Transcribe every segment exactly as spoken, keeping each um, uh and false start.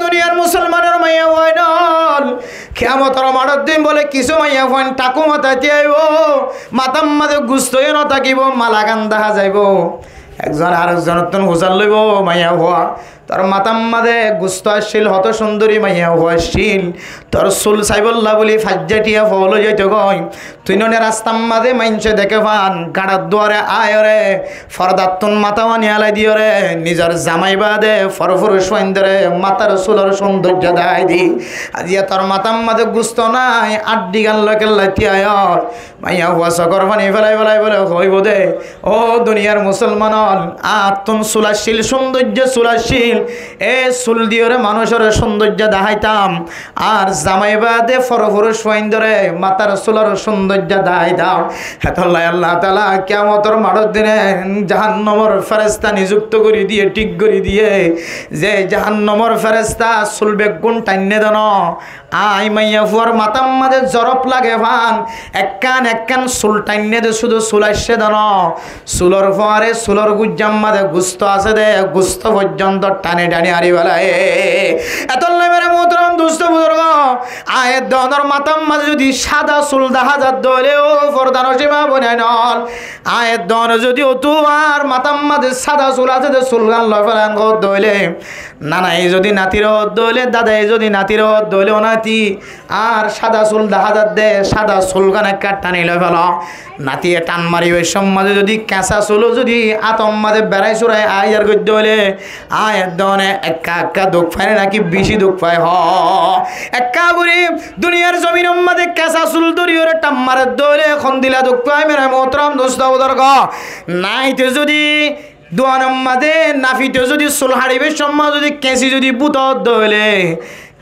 Duniyar musolmanor maiyafuain ól, kiyamotor maçor din bóle kissú maiyafuain thaku matá táibo, matár mazé gusto yó no tákibo, malagán dahá zaibo. Ekzone arekzonottún fusár loibo, maiyafua, tor matár mazé gusto accíl, hoto cúndori maiyafua accíl, tor sul saibólla bóli faijja thiya foóil ói zaito goi. Tui none rastar mazé maincé deké fán, gaçar duare aiyóre, fordattún matá bani alai diyóre, nizor zamai baade forfuruc fuaindóre matár sulor cúndoijja dahái di. Aijja tor matár mazé gusto nái, añçí gán loi kella táiyos. Maiyafua sokór faní félai félai bóle hoibó de, ó duniyar musolman ól, añáttun sul accíl, cúndoijja sul accíl, e sul diyóre manúicoré cúndoijja daháitam. Ar zamai baade forfuruc fuaindóre matár sulor cúndoijja daháitam. Hétolla Allah taala kiyamotor maçor dine jahannomor feresta niyukto gorí diyé, thík gorí diyé, ze jahannomor feresta sul beggún thainné de no. Añí maiyafuar matár mazé zorof lage fán, ekkán ekkán sul thainné de, cúdu sul aiccé de no. Sulor fuare, sulor guijjar mazé gusto asé de, gusto foijjonto thani thani ari félaiye. Hétolla mere muhtaram dusto buzurgo, añí edde onor matár mazé zodi sáda sul dahá zadde óile, ó fordanocin maa boináin ól, añí edde one zodi otú ar matár mazé sáda sul asé de sul gán loi félan hoódde óile, nanaye zodi natiré hoódde óile, dadaye zodi natiré hoódde óile, ó nati, añár sáda sul dahá zadde, sáda sul gán ekká thani loi félo. Natiye than mari ói somma zodi keñsa sul zodi átor mazé berai surai aiyar goidde óile, añí edde one ekká ekká duk fai né naki bicí duk fai hoó? Ekká gorí duniyar zominor mazé keñsa sul dóriyóre than maredde óile hondilla duk fai mere muhtaram dusto buzurgo? Naite zodi duanor mazé nafite zodi sul haçibar somma zodi keñsi zodi bútodde óile,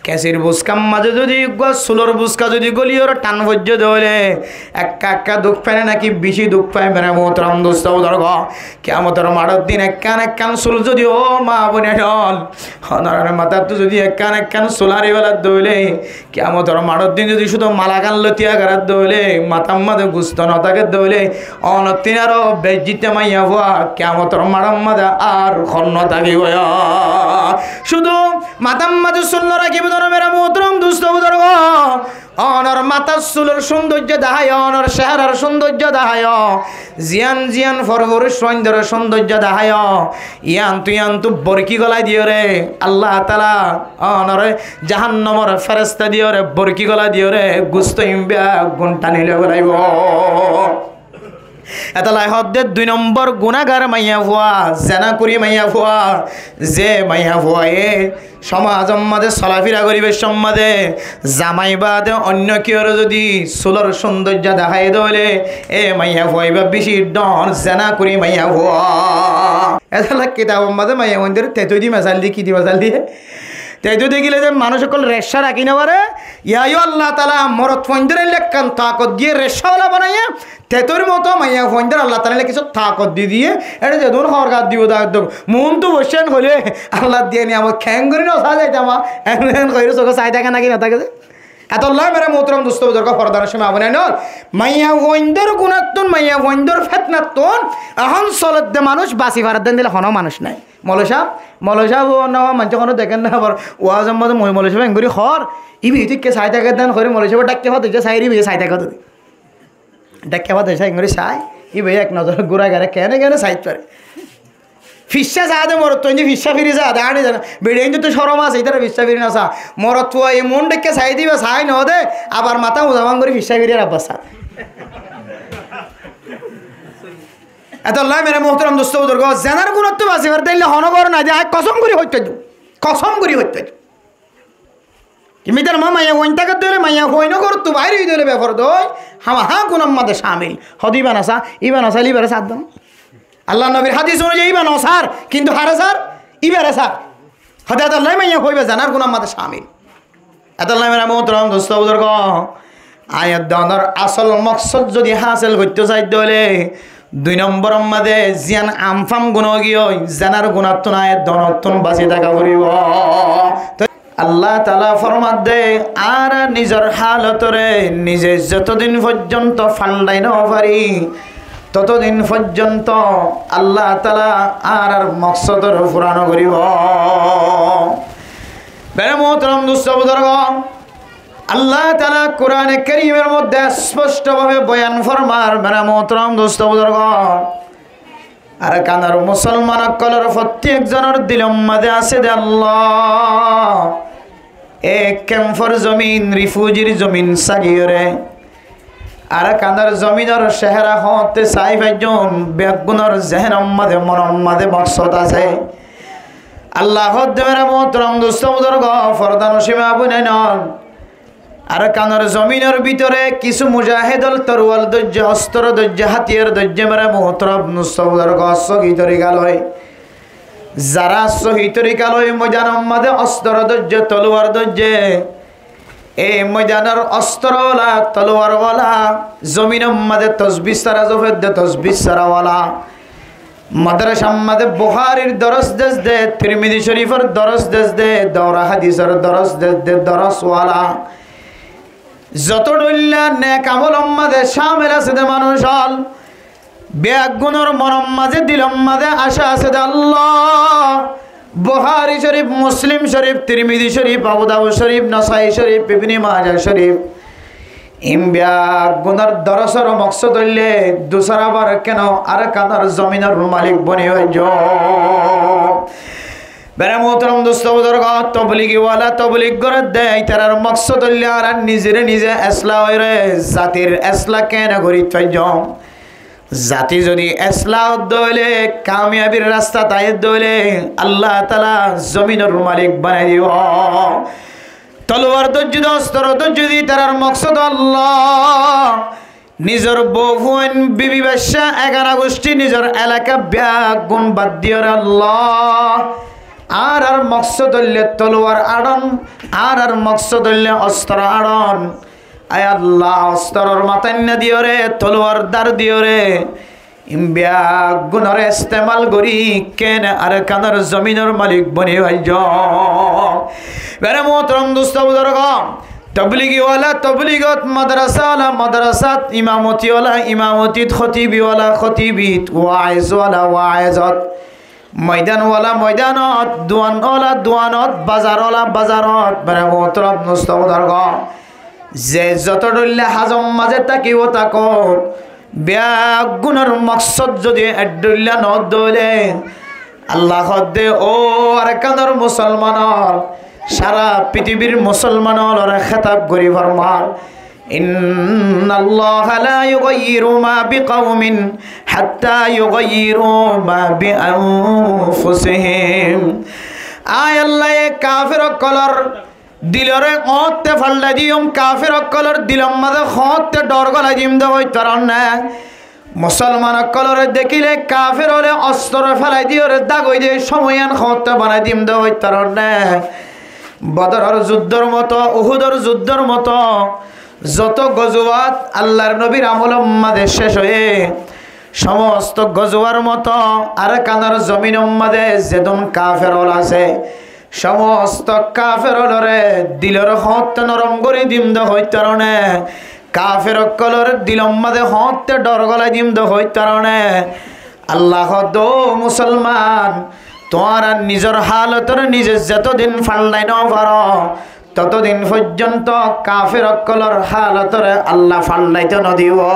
keñsir buskar mazé zodi eggúa sulor buska zodi góliyóre than foijjé de óile, ekká ekká duk fai né naki bicí duk fai mere muhtaram dusto buzurgo? Kiyamotor maçor din ekkán ekkán sul zodi, ó maa boináin ól, onorár matáttu zodi ekkán ekkán sul haçi féladde óile, kiyamotor maçor din zodi cúdu malagán loi táiya goráde óile, matár mazé gusto no tákede óile, onottún aró beijjit maiyafua kiyamotor maçor mazé ar hon no tákibo. Cúdu matár mazé sul no rakíbo de no mere muhtaram dusto buzurgo. Onor matár sulor cúndoijja daháiyo, onor ceharar cúndoijja daháiyo, ziyán ziyán forfuruc fuaindóre cúndoijja daháiyo, yíantu yíantu borki golai diyóre Allah taala onore jahannomor feresta diyóre, borki golai diyóre gusto iín beggún thani loi félaibo. Hétolla hoódde dui nombor gunágar maiyafua, zena gorí maiyafua, ze maiyafuaye somazor mazé solafira goríbar somma zamai baade oinno kiyóre zodi sulor cúndoijja dahái de óile, e maiyafua ibá bicí dhoóñr zena gorí maiyafua. Hétolla kitabor mazé maiyafuaindóre tetu di mesail di, ki di mesail di? Tetu dekíle ze manúic ókkol recca rakí no fare, yían yó Allah taala morotfuaindóre ekkán takot diyé, recca wala banaiye, tetur moto maiyafuaindóre Allah taala kissú takot di diyé, ére zedún horgat dibo, dakot dibo. Muúntu boiccá hoilé Allah diya niyamot keéngorí no sai zaitám, en en hoiyóre sokó sai táke náki no táke ze. Hétolla mere muhtaram dusto buzurgo, fordanocin maa boináin ól, maiyafuaindór gunáttun, maiyafuaindór fetnattun ehón soledde manúic basi faredde endilla honó manúic nái. Moloi sáb, moloi sáb ó no, maincé honó dekér na, abar wazor mazé moi moloi sábe engorí hoór, íba íte ekká sai táke de hoór, moloi sábe dháikka fade sai, íba sai táke de. Dháikka fade sai, engorí sai, íba ek nozor gúrai gare keéne keéne sai fare. Ficcá saá de morotfuain, ficcá firi saá de, añçi zane. Beçiain ottu corom asé, ítara ficcá firi no saá. Morotfuaye muún dháikka sai de, íba sai no de, abar matá uza fán gorí ficcá firi ar abbar saá. Hétolla mere muhtaram dusto buzurgo, zenar gunáttun basi faredde endilla honó gór nái de, añí kosom gorí hoitó de. Kosom gorí hoitó de. Ki mitar ma maiyafuain táke de óile, maiyafuain ó górottu bair ói de óile beforda ói, hámaha gunar mazé camil. Hode íba no sa, íba no saile íbare sar de no. Allar nobir hádis onuyai íba no sar, kintu hare sar, íbare sar. Hode hétolla maiyafua íba zenar gunar mazé camil. Hétolla mere muhtaram dusto buzurgo, añí edde onor asól moksód zodi hásil goittó saidde óile, dui nombor mazé ziyán anfam guná giyói, zenar gunáttun añí edde onottun basi táka foribó. Toi Allah taala formadde, añára nizor hálotoré nize zotodin foijjonto faldhai no fari, totodin foijjonto Allah taala añárar moksódor fura no goribó. Mere muhtaram dustó buzurgó, Allah taala Kurane Kerimor modde sposto bábe boyan formar, mere muhtaram dustó buzurgó, Arkanor musolman ókkolor fottí ekzonor dilor modde asé de Allah, e kemfor zomin, rifujir zomin saiyóre Arkanor zominor cehera hoóñtte sai faijjum, beggúnor zehenor modde, monor modde moksod asé. Allah hoódde, mere muhtaram dustó buzurgó, forda noshín maa boináin, Arkanor zominor bútore kissú mujahedol toruwar dóijje, ostro dóijje, hátiyar dóijje, mere muhtaram dustó buzurgó, sóhi torika loi. Zara sóhi torika loi moidanor modde ostro dóijje, toluwar dóijje, e moidanor ostrowala, toluwarwala, zominor modde tosbih sára zofedde, tosbih sárawala, madrasar modde Buhárir doros desde, Tirmizi Córifor doros desde, doura hádisor doros desde, doroswala, zoto dhoilla nek amolor modde cámil asé de manúic ól, beggúnor monor modde, dilor modde acá asé de Allah, Buhári Córif, Muslim Córif, Tirmizi Córif, Abu Dawud Córif, Nasai Córif, Ibne Maja Córif, in beggúnor dorosor moksod óilde dusára bar keno Arkanor zominor malik boni faijjum. Mere muhtaram dustó buzurgó, tobligiwala toblig gorédde, ítarar moksod óilde añára nizere nize eslah óire zatir eslah kene gorí faijjum. Zati zodi eslah ódde óile, kamiyabir rastat aiyédde óile, Allah taala zominor malik banai dibo. Toluwar dóijje de, ostro dóijje de, ítarar moksod Allah. Nizor bou fuain, bibi bacca, egana gucthí, nizor elaka beggún bad diyóre Allah, añárar moksod óilde toluwar aron, añárar moksod óilde ostro aron. Ai Allah, ostror matát no diyóre, toluwar dár diyóre, in beggúnore estemal gorí kene Arkanor zominor malik boni faijjum. Mere muhtaram dustó buzurgó, tobligiwala tobligot, madrasawala madrasat, imamotiwala imamotit, hótibiwala hótibit, waizwala waizot, moidanwala moidanot, duanwala duanot, bazarwala bazarot, mere muhtaram dustó buzurgó, ze zoto dhoilla hazor modde tákibo tákok, beggúnor moksod zodi ek dhoilla no ódde óile, Allah hoódde, ó Arkanor musolman ól, sára pitibir musolman ólore hétab gorí formar, إن الله لا يغير ما بقوم حتى يغيروا ما بأنفسهم. Añí Allaye kafer ókkolor dilore hoóñtte faldai diyum, kafer ókkolor dilor modde hoóñtte dhor golai diyum de hoit faron né. Musolman ókkolore dekíle kafer óle ostro félai diyóre dagoi de cómoi yián hoóñtte banai diyum de hoit faron né. Bodoror zuddor moto, Uhudor zuddor moto, zoto gozuwat Allar nobir amolor modde céc óiye, cómosto gozuwar moto Arkanor zominor modde zedún kafer ól asé, cómosto kafer ólore dilore hoóñtte norom gorí diyum de hoit faron né. Kafer ókkolor dilor modde hoóñtte dhor golai diyum de hoit faron né. Allah hoódde, ó musolman, tuáñra nizor halotore nize zetodin faldai no faro, totodin foijjonto kafer ókkolor halotore Allah faldai no dibo.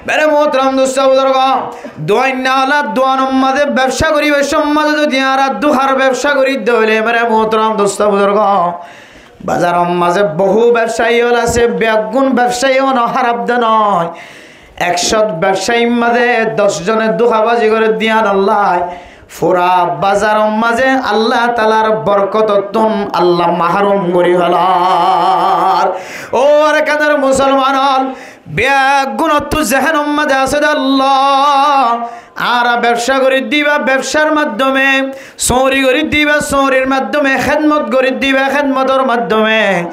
Mere muhtaram dustó buzurgó, duainnawala duanor modde bebca goríbar cómot zodi añára duhar bebca gorí de óile, mere muhtaram dustó buzurgó, bazaror modde bohú bebcayi ól asé, beggún bebcayi óno háraf de no. Ek cót bebcayir modde doc zone duhabazi gorédde yián Allah fura bazaror modde Allah taalar borkotottún Allah mahrum gorí felar. Ó Arkanor musolman ól, beggúnottú zehenor modde asé de Allah, añára bebca gorí diba, bebcar maddome, sóori gorí diba, sóorir maddome, hédmot gorí diba, hédmotor maddome,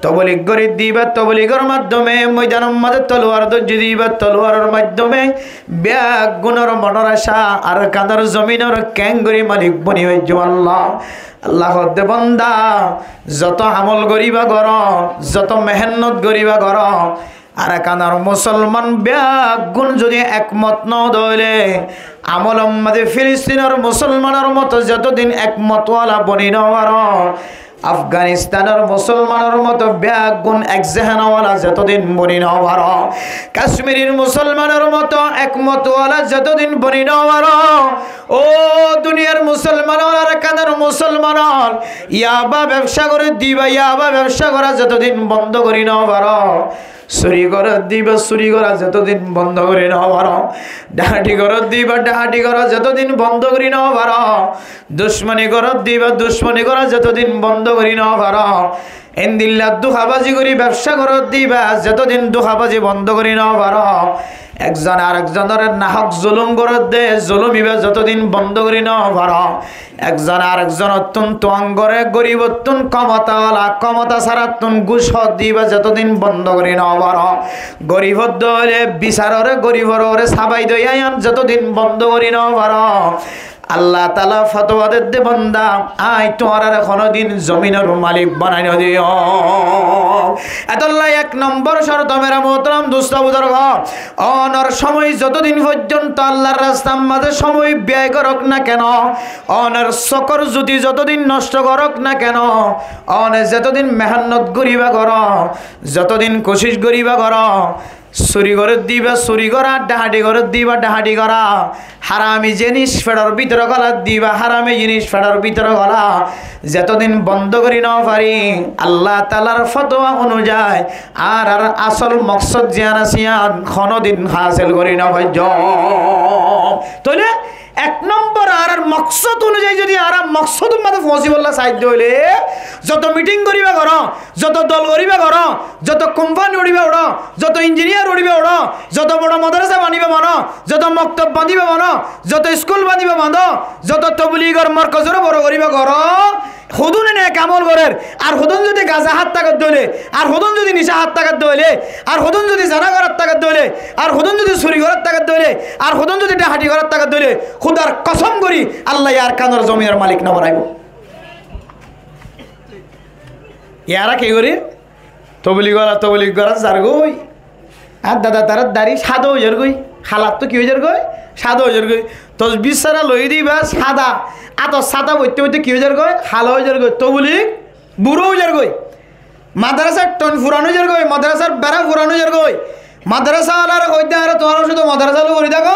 toblig gorí diba, tobligor maddome, moidanor modde toluwar dóijje diba, toluwaror maddome, beggúnor monor acá Arkanor zominor keéngorí malik boni faijjum Allah. Allah hoódde, banda, zoto amol goríba goró, zoto mehennot goríba goró, Arakanor musolman beggún zodi ekmot no dóile, amolor mazé Filistinor musolmanor moto zetodin ekmot wala boni no faro, Afganistanor musolmanor moto beggún ek zehén wala zetodin boni no faro, Kacmirir musolmanor moto ekmot wala zetodin boni no faro, ó duniyar musolman ól, Arakanor musolman ól, yaba bebsa gorí diba, yaba bebsa gorá zetodin bondo gorí no faro, suri gorí diba, suri gorá zetodin bondo gorí no faro, dháhati gorí diba, dháhati gorá zetodin bondo gorí no faro, ducmoni gorí diba, ducmoni gorá zetodin bondo gorí no faro, endilla dukabazi gorí bebsa gorí diba, zetodin dukabazi bondo gorí no faro, ekzone arekzonoré nahok zulum gorí de, zulum iba zetodin bondo gorí no faro, ekzone arekzonottún tuang goré, goribottún komota wala, komota sarattún gúc hoó diba zetodin bondo gorí no faro, gorib dóile bisaroré, goribor uore sabai dóiya yián zetodin bondo gorí no faro, Allah taala fotuwa dedde, banda, añí tuáñrare honodin zominor malik banai no diyum. Etolla ek nombor córto, mere muhtaram dustó buzurgó, onor cómoi zotodin foijjonto Allar rastar mazé cómoi biyai gorók na keno, onor sókor zuti zotodin nocto gorók na keno, one zetodin mehénnot goríba goró, zotodin kucíc goríba goró, suri gorí diba, suri gorá, dháhati gorí diba, dháhati gorá, harami zinis feçor bútore golai diba, harami zinis feçor bútore golá zetodin bondo gorí no fari, Allah taalar fotuwa onuzai añárar asól moksód ziyán asé, yían honodin hásil gorí no faijjum. Tóile ek nombor, añárar moksód onuzai zodi añára moksódor mazé foóñsibolla saidde óile, zoto miting goríba goró, zoto dol goríba goró, zoto kompani uçíba uçó, zoto injiniyar uçíba uçó, zoto boro modarasa bañdíba bañdó, zoto moktob bañdíba bañdó, zoto iskul bañdíba bañdó, zoto tobligor morkozoré boro goríba goró, hodún ene ek amol gorér, ar hodún zodi gaza hát táket dóile, ar hodún zodi nicá hát táket dóile, ar hodún zodi zena gorát táket dóile, ar hodún zodi suri gorát táket dóile, ar hodún zodi dháhati gorát táket dóile, Húdar kosom gorí, Allaye Arkanor zominor malik no banaibó. Yára ki gorí? Toblig wala toblig gorát zargói. Ar dada tarár dari sáda ói zargói. Halattú ki ói zargói? Sáda ói zargói. Tosbí sára loi diba sáda. Átor sáta boitte boitte ki ói zargói? Hala ói zargói. Toblig burá ói zargói. Madrasar thon furan ói zargói. Madrasar berá furan ói zargói. Madrasa alaré hoóidde añára tuáñra cúdu madrasa loi gorí táko.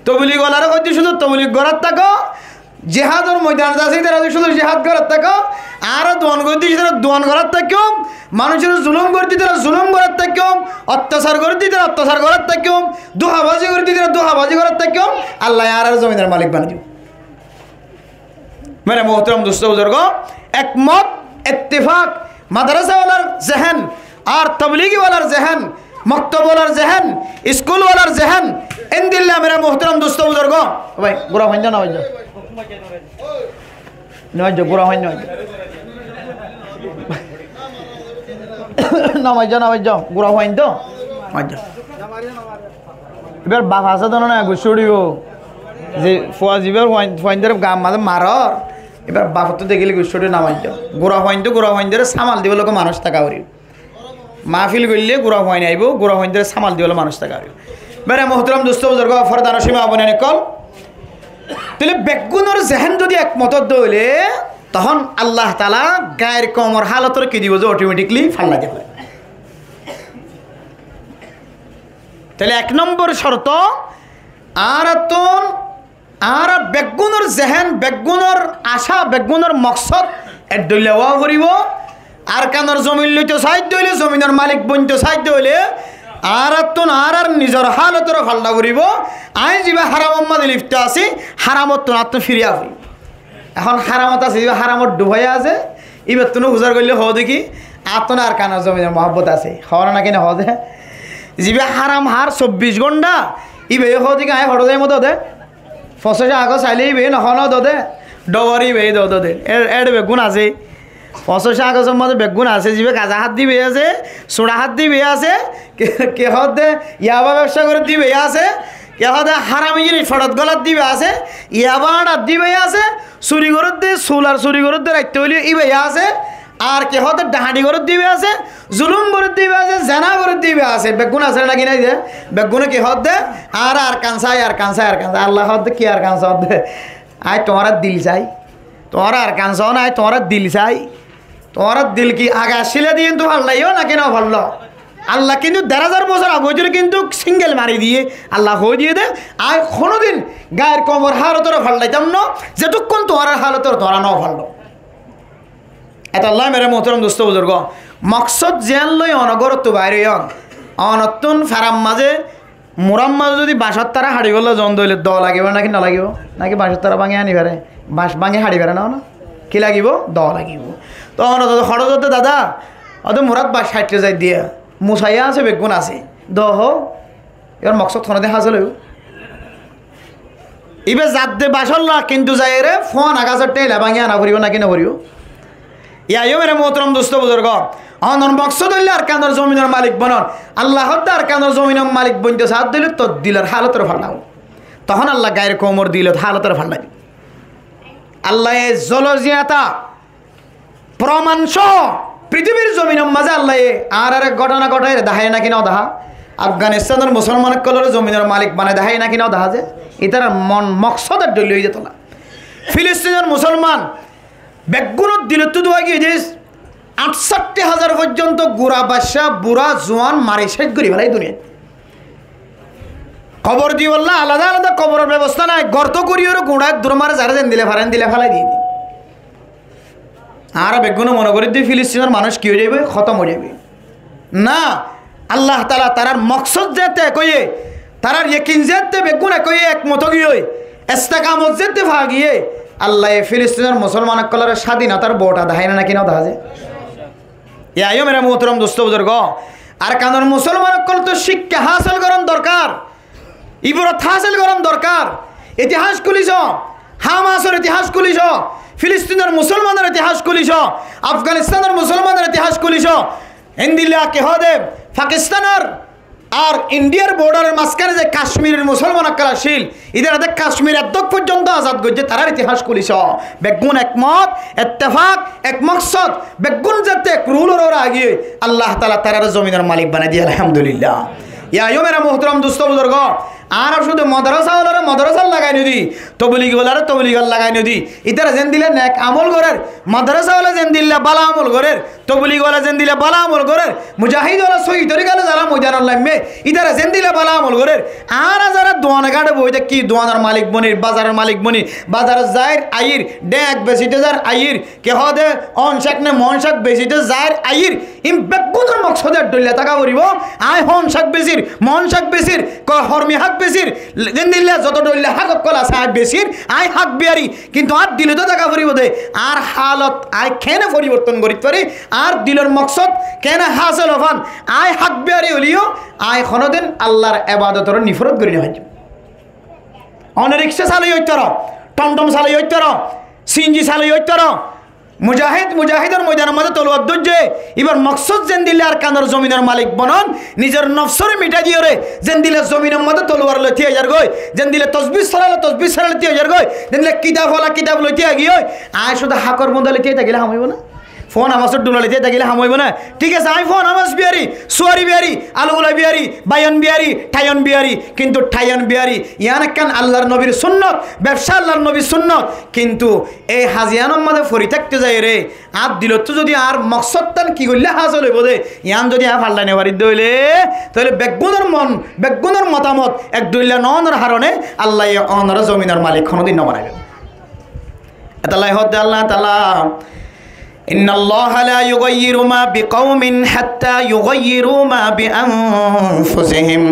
Toblig alaré hoóidde cúdu toblig gorát táko. Jihádor moidanot asé, ítara cúdu jihad gorát táko. Añára duan gorí dí, ítara duan gorát tákiyum. Manúicoré zulum gorí dí, ítara zulum gorát tákiyum. Ottasar gorí dí, ítara ottasar gorát tákiyum. Duhabazi gorí dí, ítara duhabazi gorát tákiyum. Allaye añáráre zominor malik banai dibó. Mere muhtaram dustó buzurgó, ekmot, ittifak, madrasa walar zehén, ar tobligi walar zehén, moktob walar zehén, iskul walar zehén, endilla mere muhtaram dustó buzurgó. Bái, gura fuain dó, no bái dó. No bái dó, gura fuain, no bái dó. No bái dó, no bái dó, gura fuain dó. No bái dó. Íbar baf asé dé no, guccá uçíbo. Ze fua, zibar fuain, fuaindóre gaar mazé marór, íbar bafottú dekíle guccá uçíbo, no bái dó. Gura fuain dó, gura fuaindóre samal dibolla manúic táka foribó. Mahfil goillé gura fuain aibó, gura fuaindóre samal dibolla manúic táka foribó. Mere muhtaram dustó buzurgó, fordanocin ma boináin ókkol. Tóile beggúnor zehén zodi ekmot dóile, tohón Allah taala gair koumor halotoré ki dibó ze automatically fallai dibó. Tóile ek nombor córto, añárattún, añára beggúnor zehén, beggúnor acá, beggúnor moksód ek dóilla ówa foribó. Arkanor zomin loito saidde óile, zominor malik bointo saidde óile, añárattún añárar nizor halotoré falla foribó. Añí ziba haramor mazé lifto así, haramottún añáttún firi afi. Ehón haramot asé, ziba haramot dhufai asé, íbattún fusár goillé hoó de ki, añáttún Arkanor zominor muhabbot asé. Hoó na ki no hoó de? Ziba haram hár sobbic gónta, íbaye hoó de ki, añí hoçé zaiyum dó de. Foñsíc agór sailé íbaye no hoó no dó de. Dhowor íbaye dó dó de. Éçe, éçe beggún asé. Foñsíc agór mazé beggún asé. Ziba gaza hár de íbaye asé, suñça hár de íbaye asé, ke, ke hoó de yaba bebsa gorér de íbaye asé, ke hoó de harami zinis foçot golér de íbaye asé, yaba áñçar de íbaye asé, suri gorér de, sular suri gorér de raitta óile íbaye asé, Ar ki hoódde dhahañti goródde íba asé, zulúm goródde íba asé, zena goródde íba asé, beggún asé né náki nái de? Beggúne ki hoódde? Añára Arkan sai, Arkan sai, Arkan sai. Allah hoódde ki Arkan sai hoódde? Aññí tuáñrar dil sai. Tuáñra Arkan sai né, aññí tuáñrar dil sai. Tuáñrar dil ki age accíl de yíantu fallaiyo náki no falló? Allah kintu der házar bosór age óitoré kintu singel mari diyé. Allah hoói diyé de, aññí honódin gair koumor hálotoré fallaitam no, zetukkún tuáñrar hálotoré tuáñra no falló. Etolla mere muhtaram dustó buzurgó, moksód ziyán loi one górottu bair óiyon, onottún farar mazé, murar mazé zodi bañcór tára haçibólla zon dóile doo lagibó náki no lagibó? Náki bañcór tára báñgi aní fare, bañc báñgi haçi fare né one? Ki lagibó? Doo lagibó. Toóu one zodi hoçé zodi dada, óde murat bañc haçi zai diya, musaiya asé, beggún asé, doo hoó, íbar moksód honódin hásil óibo? Íba zadde bañcólla, kintu zaiyóre fúana gasór théila báñgi ana foribó náki no foribó? Yá yó mere muhtaram dustó buzurgó, onor moksód óilde Arkanor zominor malik bonon. Allah hoódde Arkanor zominor malik bointo saádde óile tor dilor hálotoré fallaibo. Tohón Allah gair koumor dilot hálotoré fallaibo. Allaye zoloziyata proman sóo, pritibir zominor mazé Allaye añárare góthona góthaiyóre daháiye náki no dahá? Afganistanor musolman ókkolore zominor malik banai daháiye náki no dahá ze? Ítarar mon moksódor dóilla óiye de tola. Filistinor musolman beggúnor dilottú dúa giyé de, añçátti házar foijjonto gura, bacca, bura, zuan mari céc gorí félaiye duniyait. Kobor dibolla alada alada koboror bebosta nái, gorto goríyoré guñça ek duro mare zaré zendilla fare endilla félai diyé de. Añára beggúne mone gorí de Filistinor manúic ki ói zaibói? Hótom ói zaibói. Na, Allah taala tarár moksód zeéñtte ek óiye, tarár yekin zeéñtte beggún ek óiye, ekmot ói giyói, estekamot zeéñtte fa giyé, Allaye Filistinor musolman ókkolore sádinotar bout adá háiye né náki no dahá ze? Yá yó mere muhtaram dustó buzurgó, Arkanor musolman ókkolottu cíkka hásil gorón dorkar. Ibrot hásil gorón dorkar. Itihás kúli só, Hamasor itihás kúli só, Filistinor musolmanor itihás kúli só, Afganistanor musolmanor itihás kúli só. Endilla ki hoóde Pakistanor ar Indiyar bordaror mazkáne ze Kacmiror musolman ókkol accíl, ítara de Kacmir eddúr foijjonto azad goijjé, tarár itihás kúli só. Beggún ekmot, ettefak, ek moksód, beggún zeéñtte ek rulor uore aigiyói, Allah taala taráre zominor malik banai diyé, alhamdulillah. Yá yó mere muhtaram dustó buzurgó, añára cúdu modrasa ólore modrasat lagai no di, toblig ólore tobligot lagai no di. Ítara zendilla nek amol gorér, modrasa óla zendilla bála amol gorér, toblig óla zendilla bála amol gorér, mujahid óla sóhi torika loi zará moidanot laimmé, ítara zendilla bála amol gorér, añára zará duane gáñçe boói táki, duanor malik bonir, bazaror malik bonir, bazarot zair, aiyír, dheñ ek besite zair, aiyír, ki hoóde, on cák né mon cák besite zair, aiyír, ín beggúnor moksód ek dóilla táka foribó. Aññí hon cák besir, mon cák besir, ko-, hormi hák besir, zendilla zoto dóilla hák ókkol asé aññí besir, aññí hák biyari, kintu añár dilot táka foribó de, añár hálot aññí keéne foriborton gorít fari, añár dilor moksód keéne hásil ófan, aññí hák biyari óileyo, aññí honódin Allar ebadotoré niforot gorí no faijjum. One rikcá salai óittaró, thomthom salai óittaró, sinji salai óittaró, mujahid, mujahidor moidanor mazé toluwar dóijje, íbar moksód zendilla Arkanor zominor malik bonon, nizor nofsóre mithái diyóre, zendilla zominor mazé toluwar loi tíai zargói, zendilla tosbí sóra loi tosbí sóra loi tíai zargói, zendilla kitab óla kitab loi tíai giyói, aññí cúdu hákor bunda loi tíai tákile ham óibo né? Fúañ amasor dhula loi tíai tákile ham óibo né? Thík asé, aññí fúañ amas biyari, súari biyari, alugula biyari, baiyon biyari, thayon biyari, kintu thayon biyari, yián ekkán Allar nobir sunnot, bebcá Allar nobir sunnot, kintu ei haz yiánor mazé fori tákte zaiyóre, añár dilottú zodi añár moksódtán ki goillé hásil óibo de, yián zodi aññí fallai no farir de óile, tóile beggúnor mon, beggúnor motamot ek dóilla no ónor harone Allaye onoré zominor malik honódin no banaibo. Etolla hoódde Allah taala, إن الله لا يغير ما بقوم حتى يغيروا ما بأنفسهم.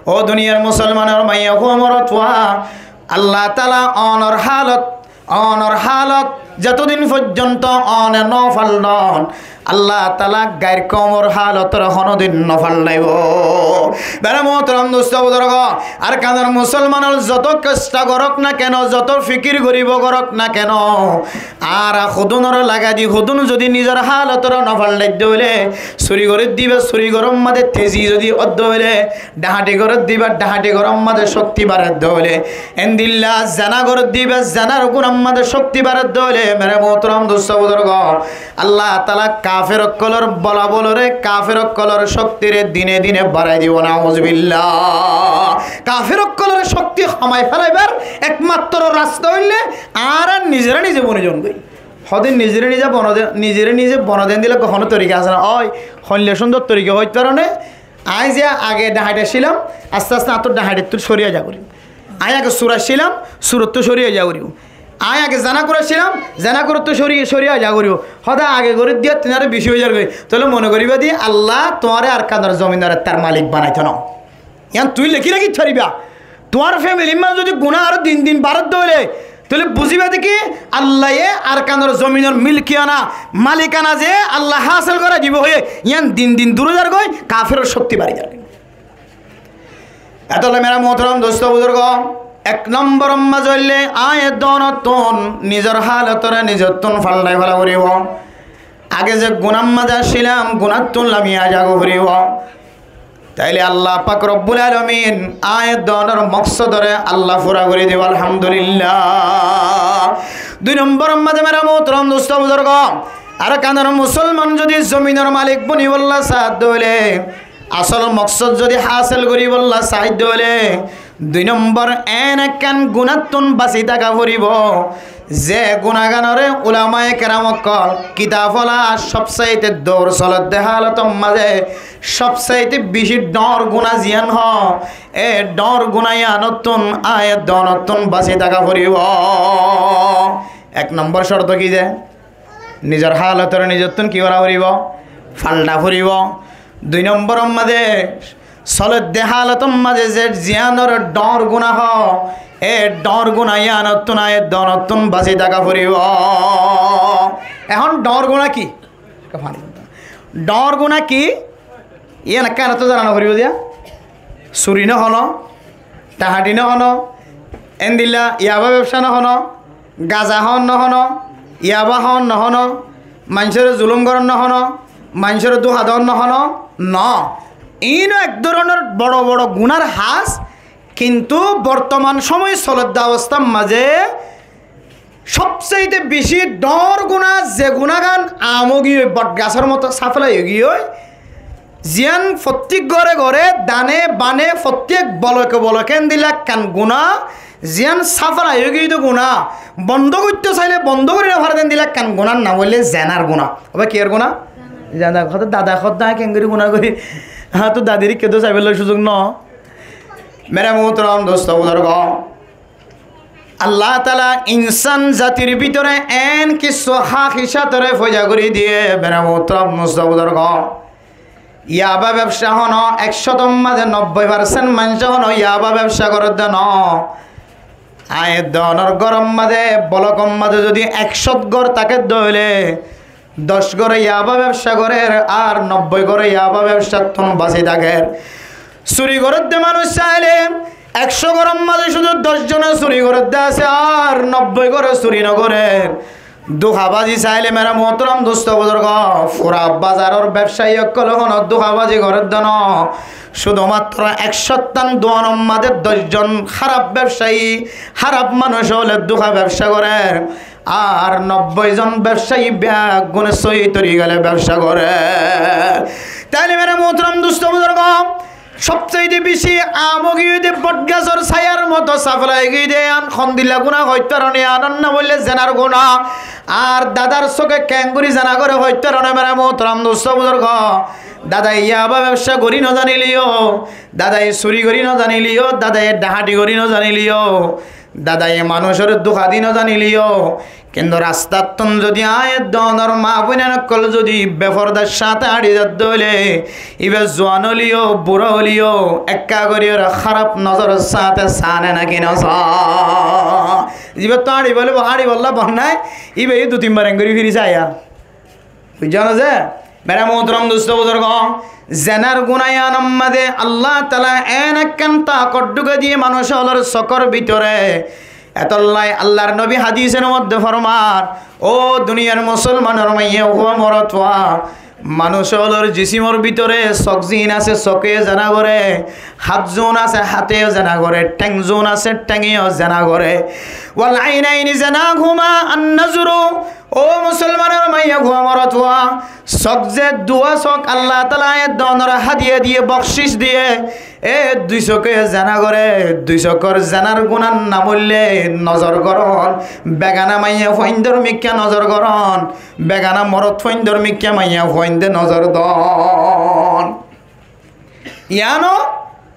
Ó duniyar musolmanor maiyafuwa morotfuwa, Allah taala onor hálot, onor hálot zetodin foijjonto one no fallon, Allah taala gair koumor hálotoré honódin no fallaibo. Mere muhtaram dustó buzurgó, Arkanor musolman ól zoto kesta gorók na keno, zoto fikir goríbo gorók na keno, añára hodúnoré lagai di, hodún zodi nizor hálotoré no fallai de óile, suri gorí diba, suri goror mazé tezi zodi ódde óile, dhahañti gorí diba, dhahañti goror mazé cókti baredde óile, endilla zena gorí diba, zenar gunár mazé cókti baredde óile, Mere muhtaram dustó buzurgó, Allah taala kafer ókkolor bolabolore, kafer ókkolor cóktire dine dine barai dibo, nauzubillah. Kafer ókkolor cókti homai felaibar ekmatro rasta óile añára nizere nize boni zon goi. Hodin nizere nize boni de, nizere nize boni de endilla hono torika asé né? Ói, hoille cúndor torika hoit faro né? Añí ze age dhahaita cilam, aste aste añáttu dhahaitattu cori aza gorí. Añí age sur asílam, surottú córi aza goríbo. Añí age zena gorílam, zena goróttu córi, córi aza goríbo. Hoda age gorí diya tuáñre beci ói zargói. Tóile mone goríba de Allah tuáñre Arkanor zominor ettar malik banaito no. Yián tuñí lekí rakí fariba. Tuáñr femilir maze zodi guná aró din din baródde óile, tóile buzíba de ki Allaye Arkanor zominor milkiyana, malikana ze Allah hásel gorai dibo hoiye, yián din din dur ói zargói, kaferor cókti bari zargói. Etolla mere muhtaram dustó buzurgó, ek nombor maze óile añí e dónottún nizor halotore nizottún faldai fela foribo. Age ze gunar maze asílam, gunattún lami aza goi foribo. Tóile Allah pak robbul alamin añí e dónor moksodore Allah fura gorí dibo, alhamdulillah. Dui nombor maze mere muhtaram dustó buzurgó, Arkanor musolman zodi zominor malik bonibolla saádde óile, asól moksod zodi hásel goríbolla saádde óile, dui nombor en ekkán gunáttun basi táka foribo, ze gunáganore ulamaye keram ókkol kitab ola sobsaite dour solodde halotor maze sobsaite beci dhoóñr guná ziyán hoó, e dhoóñr guná yíanottun añí e dónottun basi táka foribo. Ek nombor corto ki ze? Nizor halotore nizottún ki gora foribo? Falda foribo. Dui nombor maze solodde halotor maze ze ziyánor dhoóñr guná hoó, e dhoóñr guná yíanottún añí e dónottún basi táka foribo. Ehón dhoóñr guná ki? Dhoóñr guná ki? Yián ekkán to zana no foribo diya. Suri no hono, tahati no hono, endilla yaba bebsa no hono, gaza hon no hono, yaba hon no hono, manúcore zulum goron no hono, manúcore duha don no hono, no. Iín o ek dóronor boro boro gunar has, kintu bortoman somoi solodde obostar maze sobsaite beci dhoóñr guná ze gunágan am ói giyói, botgasór moto safalai ói giyói, ziyán fottík góre góre, dane bane, fottík boloke boloke endilla ekkán guná, ziyán safalai ói giyói de guná, bondo goitto saile bondo gori no fare de endilla ekkán gunár nam óile zenar guná. Óba kiyór guná? Zenar. Hoó de dada, hoó de añí kengori guná gori, añáttu dadir ikká de saibolla suzuk no. Mere muhtaram dustó buzurgó, Allah taala insán zatir bútore en kissú háhicátore foida gorí diye, mere muhtaram dustó buzurgó. Yaba bebsa hono ek cótor maze nobboi parsent manúce hono yaba bebsa goredde no. Añí e dónor góror maze, bolokor maze zodi ek cót gór táke de óile, doc góre yaba bebsa gorer, ar nobboi góre yaba bebsattún basi táker. Suri goredde manúc saile, ek có góror maze cúdu doc zone suri goredde asé, ar nobboi góre suri no gorer. Duhabazi saile mere muhtaram dustó buzurgó, fura bazaror bebsayi ókkole hono duhabazi goredde no. Cúdumatro ek cóttan duanor maze doc zon háraf bebsayi, háraf manúc ókkole duha bebsa gorer. Ar nobboi zon bebsayi beggúne sóiyi torikale bebsa gorer. Taile mere muhtaram dustó buzurgó, sobsaite beci am ói giyói de botgasór sayar moto safalai ói giyói de, yián hondilla guná hoit faro né, yiánor nam óile zenar guná. Ar dadar sóke kengori zena gore hoit faro né, mere muhtaram dustó buzurgó. Dadaye yaba bebsa gorí no zanileyó, dadaye suri gorí no zanileyó, dadaye dahati gorí no zanileyó, dadaye manúcore duha di no zanileyó, kintu rastattún zodi añí e dónor maa boinan ókkol zodi befordar cáte áñçi zadde óile, íba zuan óileyó, bura óileyó, ekká gorí óre háraf nozoror cáte saá né náki no saá? Íbattú áñçi bole, áñçi bolla bon nái, íba yó dui tin bar engorí firi saiya. Buijjó né ze? Mere muhtaram dustó buzurgó, zenar guná yiánor maze Allah taala en ekkán takot dhúkai diye manúc ókkolor sókor bútore. Etollá Allar nobi hadisor modde formar, ó duniyar musolmanor maiya fua, morotfua, Manúic ólor jisimor bútore sók ziín asé, sóke zena goré, hát zun asé, háte zena goré, théng zun asé, thénge zena goré. Wal ainaini zinahuma an-nazru. Ó musolmanor maiyafua morotfua, sók ze duwá sók Allah taala e donor hadiya diye, bokcic diye, e dui sóke zena goré, dui sókor zenar gunar nam óilde nozor goron, begana maiyafuaindor mikká nozor goron, begana morotfuaindor mikká maiyafuainde nozor don. Yián ó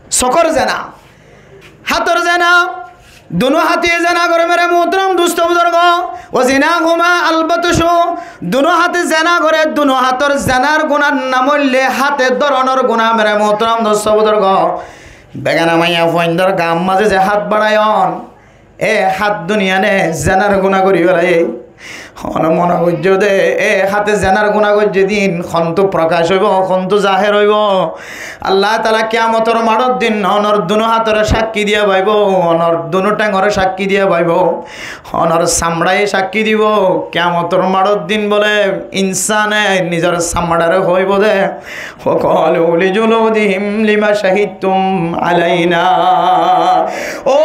sókor zena, hátor zena, dunú háte zena goré mere muhtaram dustó buzurgó. Wa zinahuma al-batshu, dunú háte zena goré, dunú hátor zenar gunar nam óilde háte dóronor guná mere muhtaram dustó buzurgó. Begana maiyafuaindor gaar mazé ze hát barayon, e hát duniyane zenar guná gorí félaiye. Hone mone goijjó de, e háte zenar guná goijjé din, hontú prokac óibo, hontú zaher óibo? Allah taala kiyamotor maçor din honor dunú hátore sakki diya faibo, honor dunú théngore sakki diya faibo, honor samçaye sakki dibo. Kiyamotor maçor din bóle insane nizor samçare hoibo de, وقالوا لجلودهم لم شهدتم علينا. Ó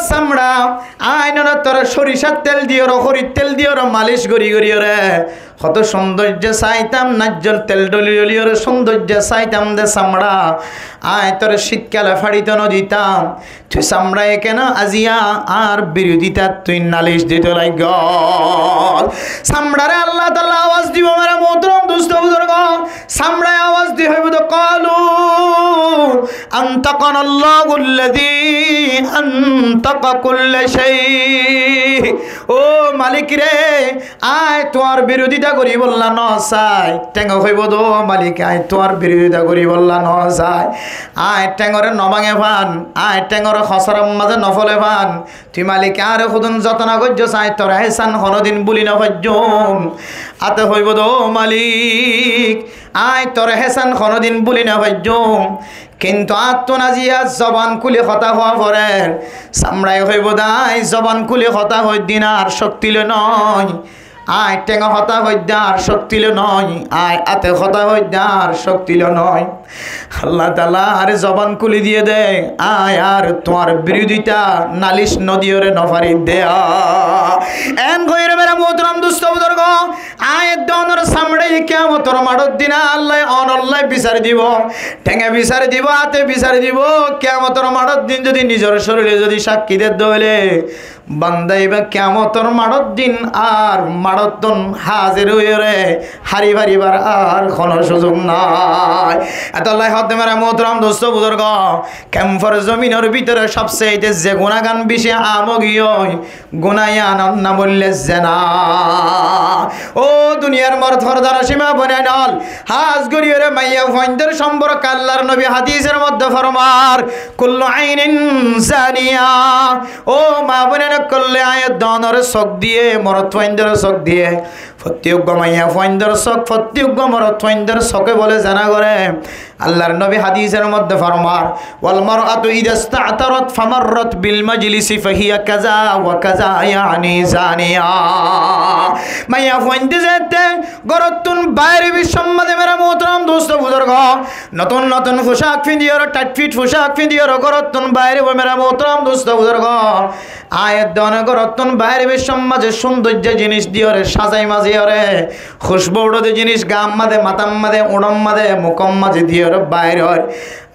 samça, añí nonor tore sorisar tel diyóre, horir tel diyóre malic gorí goríyore, hoto cúndoijja saitam, naijjol tel dholi dholiyóre cúndoijja saitam de samça, añí tore cítkale façito noditam. Tui samçaye kene aziya añár biroditát tui nalic dito laiggós? Samçare Allah taala awaz dibo mere muhtaram dustó buzurgó. Samçaye awaz di hoibo de, قالوا أنطقنا الله الذي أنطق كل شيء. Ó malik re, añí tuáñr birodita goríbolla no sai. Thénge hoibo de, ó malik, añí tuáñr birodita goríbolla no sai. Añí théngore no báñge fán, añí théngore hosárar mazé no fole fán. Tui malik añáre hodún zotona goijjós, añí tor hésan honodin búli no faijjúm. Áte hoibo de, ó malik, añí tor hésan honodin búli no faijjúm. Kintu añáttun aziya zoban kúli hotá hoó forer. Samçaye hoibo de, añí zoban kúli hotá hoiddín ar cókti loi noói. Añí thénge hotá hoiddé ar cókti loi noói, añí áte hotá hoiddé ar cókti loi noói. Allah taala añáre zoban kúli diyé de, añí ar tuáñr birodita nalic nodiyóre no fari de. Eén hoiyóre mere muhtaram dustó buzurgó, añí edde onor samçaye kiyamotor maçor din Allah ye onor lá bisar dibo, thénge bisar dibo, áte bisar dibo. Kiyamotor maçor din zodi nizor córile zodi sakki dedde óile, banda íba kiyamotor maçor din ar maçottún házir óiyore hári faribar ar hono cúzuk nái. Etollá hoddé mere muhtaram dustó buzurgó, kemfor zominor bútore sobsaite ze gunágan beci aam ói giyói, guná yíanor nam óilde zena. Ó duniyar morot fordanocin maa boináin ól, hás goríyore maiyafuaindor somporke Allar nobi hádisor modde formar, كل عين زانية. Ó maa boináin ókkol, añí edde onore sók diyé, morotfuaindore sók diyé, fottí uggúa maiyafuaindor sók, fottí uggúa morotfuaindor sóke bóle zena goré. Allar nobi hádisor modde formar, والمرأة إذا استعطرت فمرت بالمجلس فهي كذا وكذا، يعني زانية. Maiyafuainde zeéñtte górottún baáire biccór mazé mere muhtaram dustó buzurgó, notún notún fucák fiñdiyóre, thaithfit fucák fiñdiyóre górottún baáire boi mere muhtaram dustó buzurgó. Añí edde one górottún baáire biccór mazé cúndoijja jiníc diyóre, sazai maziyóre, kúcbu uçóde jiníc gaar mazé, matár mazé, uçór mazé, mukór mazé diyóre baáire óir.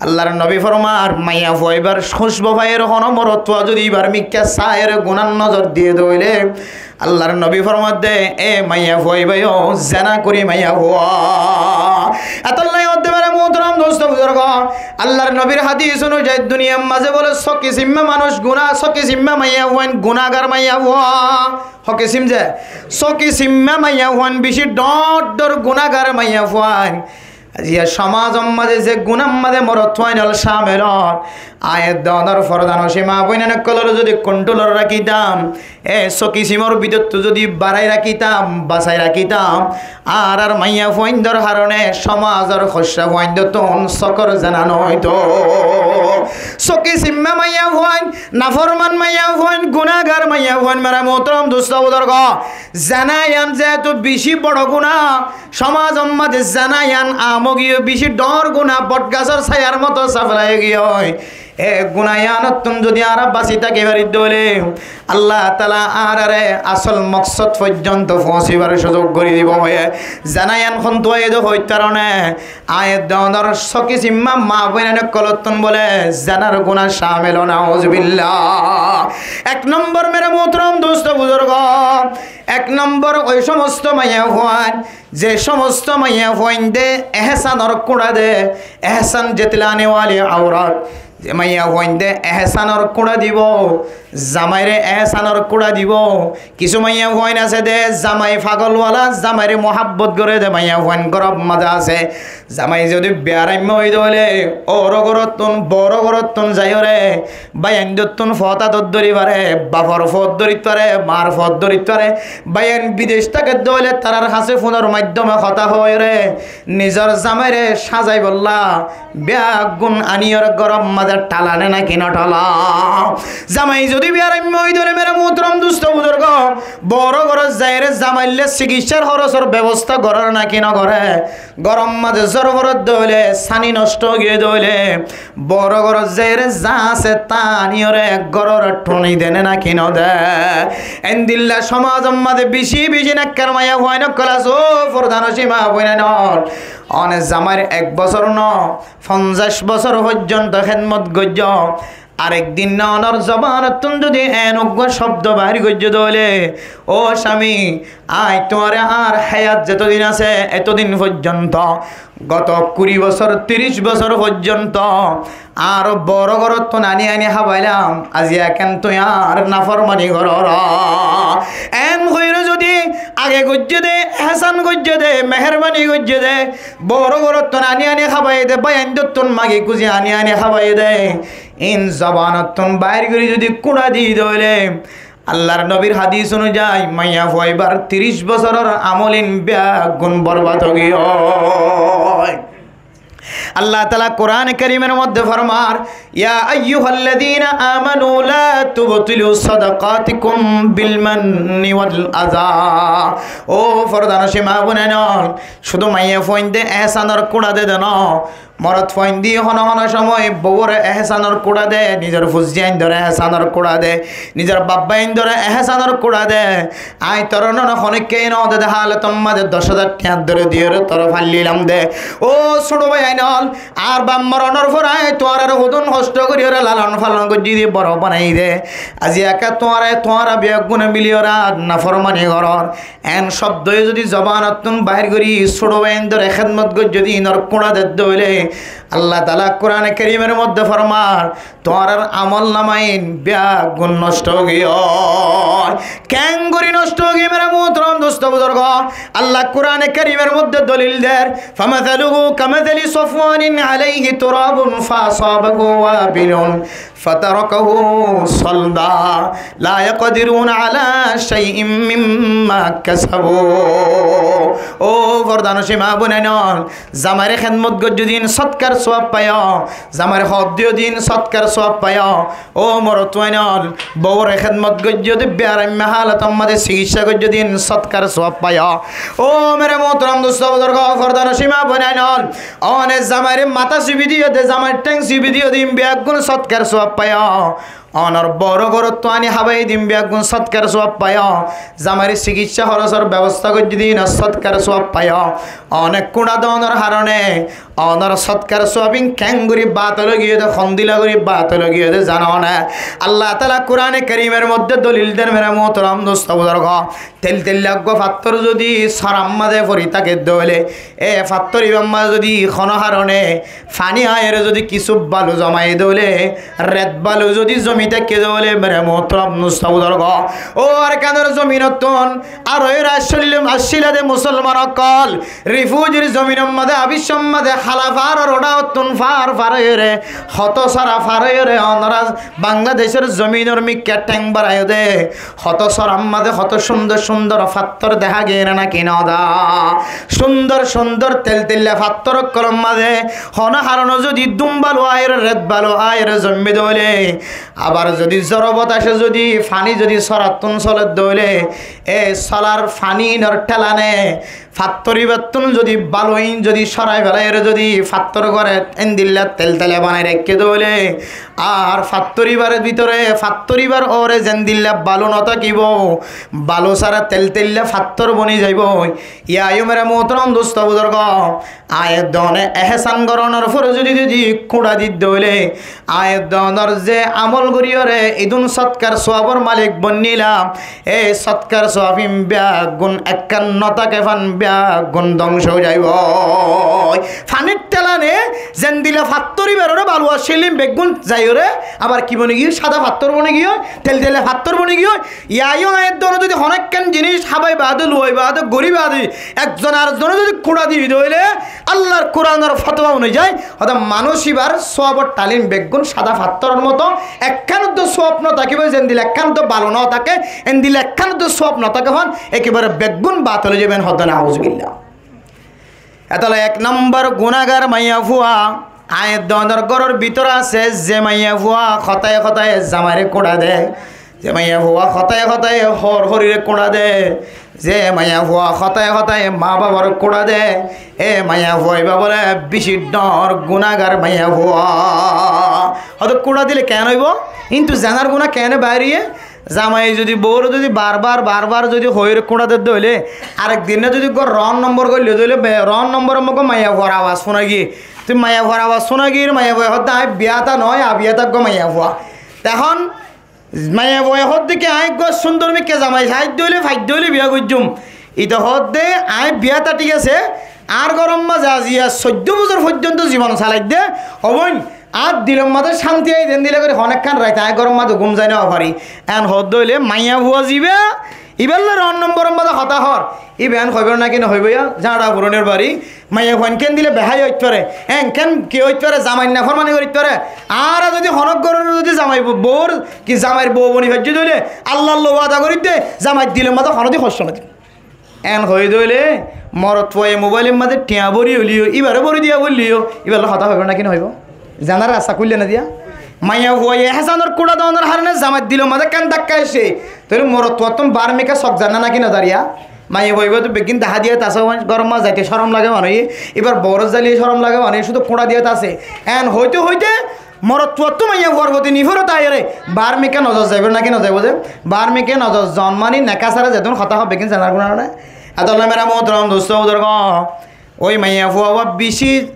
Allar nobi formar, maiyafua íbar kúcbu faiyóre hono morotfua zodi íbar mikká saiyóre gunár nozor diyé de óile, Allar nobi formadde, e maiyafua íba yó zena gorí maiyafua. Etollá hoddé mere muhtaram dustó buzurgó, Allar nobir hádis onuzai duniyar mazé bóle só kisimma manúic guná, só kisimma maiyafuain gunágar maiyafua. Hó kisim ze, só kisimma maiyafuain beci dhoóñr dhoóñr gunágar maiyafuain. Aijja somazor mazé ze gunar mazé morotfuain ókkol camil ór, añí edde onor fordanocin maboinan ókkolore zodi kontrolot rakítam, e sóki simor bútottu zodi barai rakítam, basai rakítam, añárar maiyafuaindor haróne somazor hoicca fuaindottún sókor zena no óito. Sóki simma maiyafuain, naforman maiyafuain, gunagar maiyafuain, mere muhtaram dusto buzurgo, zena iyan zehetu beci boro guna, somazor mazé zena iyan am ói giyói, beci dor guna, botgasor sayar moto saflai ói giyói. E guna iyanottún zodi añára basi táki fari de óile, Allah taala añárare asol moksod foijjonto foóñsibar suzuk gorí dibo hoiyé. Zena iyan hontú aiyé de hoitar ne, añí edde onor sóki simma maboinan ókkolottún bole zenar guna camil, nauzubillah. Ek nombor mere muhtaram dusto buzurgo, ek nombor ói somosto maiyafuain, ze somosto maiyafuainde ehsanor kúñça de, ehsan jitla ne wali aurat, ze maiyafuainde ehsanor kúñça dibo, zamaire ehsanor kúñça dibo. Kissú maiyafuain asé de, zamai fagolwala, zamaire muhabbot goré de maiyafuain góror mazé asé. Zamai zodi biyaraimma ói de óile, óro górottu, boro górottu zaiyóre, báiyaindottún fota dóri fare, bafor fot dóri fare, mar fot dóri fare, báiyain bidec táke de óile tarar hañsé funor maiddome hotá hoiyóre, nizor zamaire sazaibólla beggún aniyóre góror mazé thala ne náki no thala? Zamai zodi biyaraimma ói de óile mere muhtaram dusto buzurgo, boro górot zaiyóre zamaille sikissar horosor bebosta goré náki no goré? Góror mazé zor forer de óile, sani nosto ói giyé de óile, boro górot zaiyóre za asé ta aniyóre górore thuni de ne náki no de? Endilla somazor mazé beci beci nekkar maiyafuain ókkol asé, ó fordanocin maboinan ókkol. One zamair ek bosór no, fonzaic bosór foijjonto hédmot goijjó. Arek din onor zobanottún zodi en uggwá cobdo bair goijjé de óile, ó cami, añí tuáñre añár hayat zetodin asé, etodin foijjonto, goto kuri bosór, tiric bosór foijjonto, añáre boro górottún ani ani hábailam, aijja ken tui añár naformani goror. En hoiyóre zodi age goijjé de, ehsan goijjé de, meherbani goijjé de, boro górottún ani ani hábai de, báiyaindottún magi kuzi ani ani hábai de, in zobanottún bair gorí zodi kúñça di de óile, Allar nobir hadis onuzai maiyafua ibar tiric bosóror amolin beggún borbad ói giyói. Allah taala Kurane Kerimor modde formar, يا أيها الذين آمنوا لا تبطلوا صدقاتكم بالمن والأذى. Ó fordanocin maa bonain ol, cúdu maiyafuainde ehsanor kúñça de de no, morotfuainde hono hono cómoi bouwore ehsanor kúñça de, nizor fuaindore ehsanor kúñça de, nizor babbáindore ehsanor kúñça de. Añí toré no, no, honikka no de, de halotor modde doc házar tiañ dóri diyóre toré faillailám de. Ó cúdu báiyain ol, añár baf moronor fore añí tuáñrare hodún hoctó goríyore lalon falon goijjí de, boro banaiyí de. Aijja tuáñra, tuáñra beggúne miliyóre añár naformani goror. En cobdo zodi zobanottún bair gorí cúdu báiyaindore hédmot goijjó de, inor kúñça de de óile, Allah taala Kurane Kerimor modde formar, tuáñrar amolnamain beggún noctó ói giyói. Keéngorí noctó ói giyói, mere muhtaram dustó buzurgó? Allah Kurane Kerimor modde dolil der, فمثله كمثل صفوان عليه تراب فأصابه وابل فتركه صلدا لا يقدرون على شيء مما كسبوا. Ó fordanocin maa bonain ol, zamaire hédmot goijjó de in sótkar suab faiyó, zamaire hoddiyó de in sótkar suab faiyó. Ó morotfuain ol, bouwore hédmot goijjó de, biyaraimma halotor modde sikissá goijjó de in sótkar suab faiyó. Ó mere muhtaram dustó buzurgó, fordanocin maa bonain ol, one zamaire matá sibi diyó de, zamair théng sibi diyó de, in beggún sótkar suab faiyó. Onor boro górottu ani hábai de, in beggún sótkar suab faiyó. Zamaire sikissá horosor bebosta goijjó de, inor sótkar suab faiyó. One kúñça donor harone onor sótkar suab in keéngorí batol ói giyói de, hondilla gorí batol ói giyói de zano né? Allah taala Kurane Kerimor modde dolil der, mere muhtaram dustó buzurgó. Teltella uggwá fattór zodi sórar modde fori táke de óile, e fattór ibar modde zodi hono harone faní aiyóre zodi kissú balu zomai de óile, ret balu zodi zomin táikke dóile mere muhtaram dustó buzurgó, ó Arkanor zominottún ar ói rassúllum accíla de musolman ókkol, rifújir zominor mazé, abiccór mazé, hála faáror uçáottún faár far óiyore, hotó sóra far óiyore, onorá Bangladecór zominor mikká théng baraiyó de, hotó sórar mazé hotó cúndor cúndor fattór dehá giyé né náki no dehá? Cúndor cúndor telteilla fattór ókkolor mazé honó haroné zodi dum balu aiyóre, ret balu aiyóre zoimmé dóile, abar zodi zor botacé zodi faní zodi sórattún soledde óile, e sólar faníinor thelane fattór íbattún zodi balu ín zodi sórai felaiyóre zodi fattór goré endilla telteilla banai raikké dóile, ar fattór íbar bútore, fattór íbar uore zendilla balu no tákibo, balu sára telteilla fattór boni zaiboi. Yá yó mere muhtaram dustó buzurgó, aññí edde one ehsán gorónor fore zodi zodi kúñça didde óile, aññí edde onor ze amol goríyore idún sótkar suabor malik boinnílam, e sótkar suab ín beggún ekkán no táke fán beggún dóngco ói zaiboi. Fanír thelane zendilla fattór íbarore balu accíl ín beggún zaiyóre abar ki boni giyói? Sáda fattór boni giyói, telteilla fattór boni giyói. Yá yó aññí edde one zodi honó ekkán ziníc hábai baade, luwai baade, gorí baade, ekzone arekzone zodi kúñça diyé dóile, Allar Kuranor fotuwa onuzai, ótá manúic íbar suabor thalin beggún sáda fattóror moto, ekkán uddú suab no tákibo, zendilla ekkán uddú balu no táke, endilla ekkán uddú suab no táke fán, ekebare beggún batil ói zaibo, en hoddé na, auzubillah. Etolla ek nombor gunágar maiyafua, aññí edde onor góror bútore asé, ze maiyafua hotáye hotáye zamaire kúñça de, ze maiyafua hotáye hotáye hoór horiré kúñça de, ze maiyafua hotáye hotáye maa babore kúñça de, e maiyafua íba bóle beci dhoóñr gunágar maiyafua. Hoóde kúñça dile keén óibo? Kintu zenar guná keéne baáriye? Zamai zodi boure zodi barbar barbar zodi hoóire kúñça dedde óile, arek dinne zodi uggúa rong nombor goille dóile, be-, rong nomboror mogó maiyafuar abas fúna giyé. Tui maiyafuar abas fúna giyé, maiyafuaye hoódde, "Aññí biyáta noói, abiyáta uggúa maiyafua." Tehón maiyafuaye hoódde ki, "Aññí uggúa cúndor mikká zamai saidde óile, faidde óile biyá goijjúm." Ite hoódde, "Aññí biyáta thík asé, añár góror mazé aziya soiddó bosór foijjónto zibon salaidde, ó boin, añár dilor mazé cánti aiyé de endilla gorí honó ekkán rait aññí góror mazé gúm zai no fari." Eén hoódde óile maiyafua zibá, íballa rong nomboror mazé hotá hoór, íba eén hoibó náki no hoibó, yá, zañça furonir bari, maiyafuain ken dile beháya óit fare, eén ken ki óit fare, zamair naformani gorí óit fare. Añára zodi honó góror zodi zamai bo-, bour, ki zamair bou boni faijjí dóile, Allar loi wada gorí de, zamair dilor mazé honódin hoctó no dim. Eén hoiyé dóile, morotfuaye mobáilor mazé thiañ bóri óileyo, íbaré bóri diya bóilleyo, íballa hotá hoibó náki no hoibó? Zanar rasta kúille no diya? Maiyafuaye ehsánor kúñça donor haroné zamair dilor mazé ekkán dakka aiccé, tóile morotfuattún baár mikká sók zar ná náki no zar yá? Maiyafua íba tó beggín dahá diyat asé, góror mazé zaite córom lage mane, íbar bourot zaile córom lage mane, cúdu kúñça diyat asé. Eén hoite hoite morotfuattú maiyafuar foti niforot aiyóre baár mikká nozor zaibó náki no zaibó de? Baár mikká nozor zon mani neká sára zedún hotá hoó beggín zenar guná no né? Etolla mere muhtaram dustó buzurgó, ói maiyafua uwá beci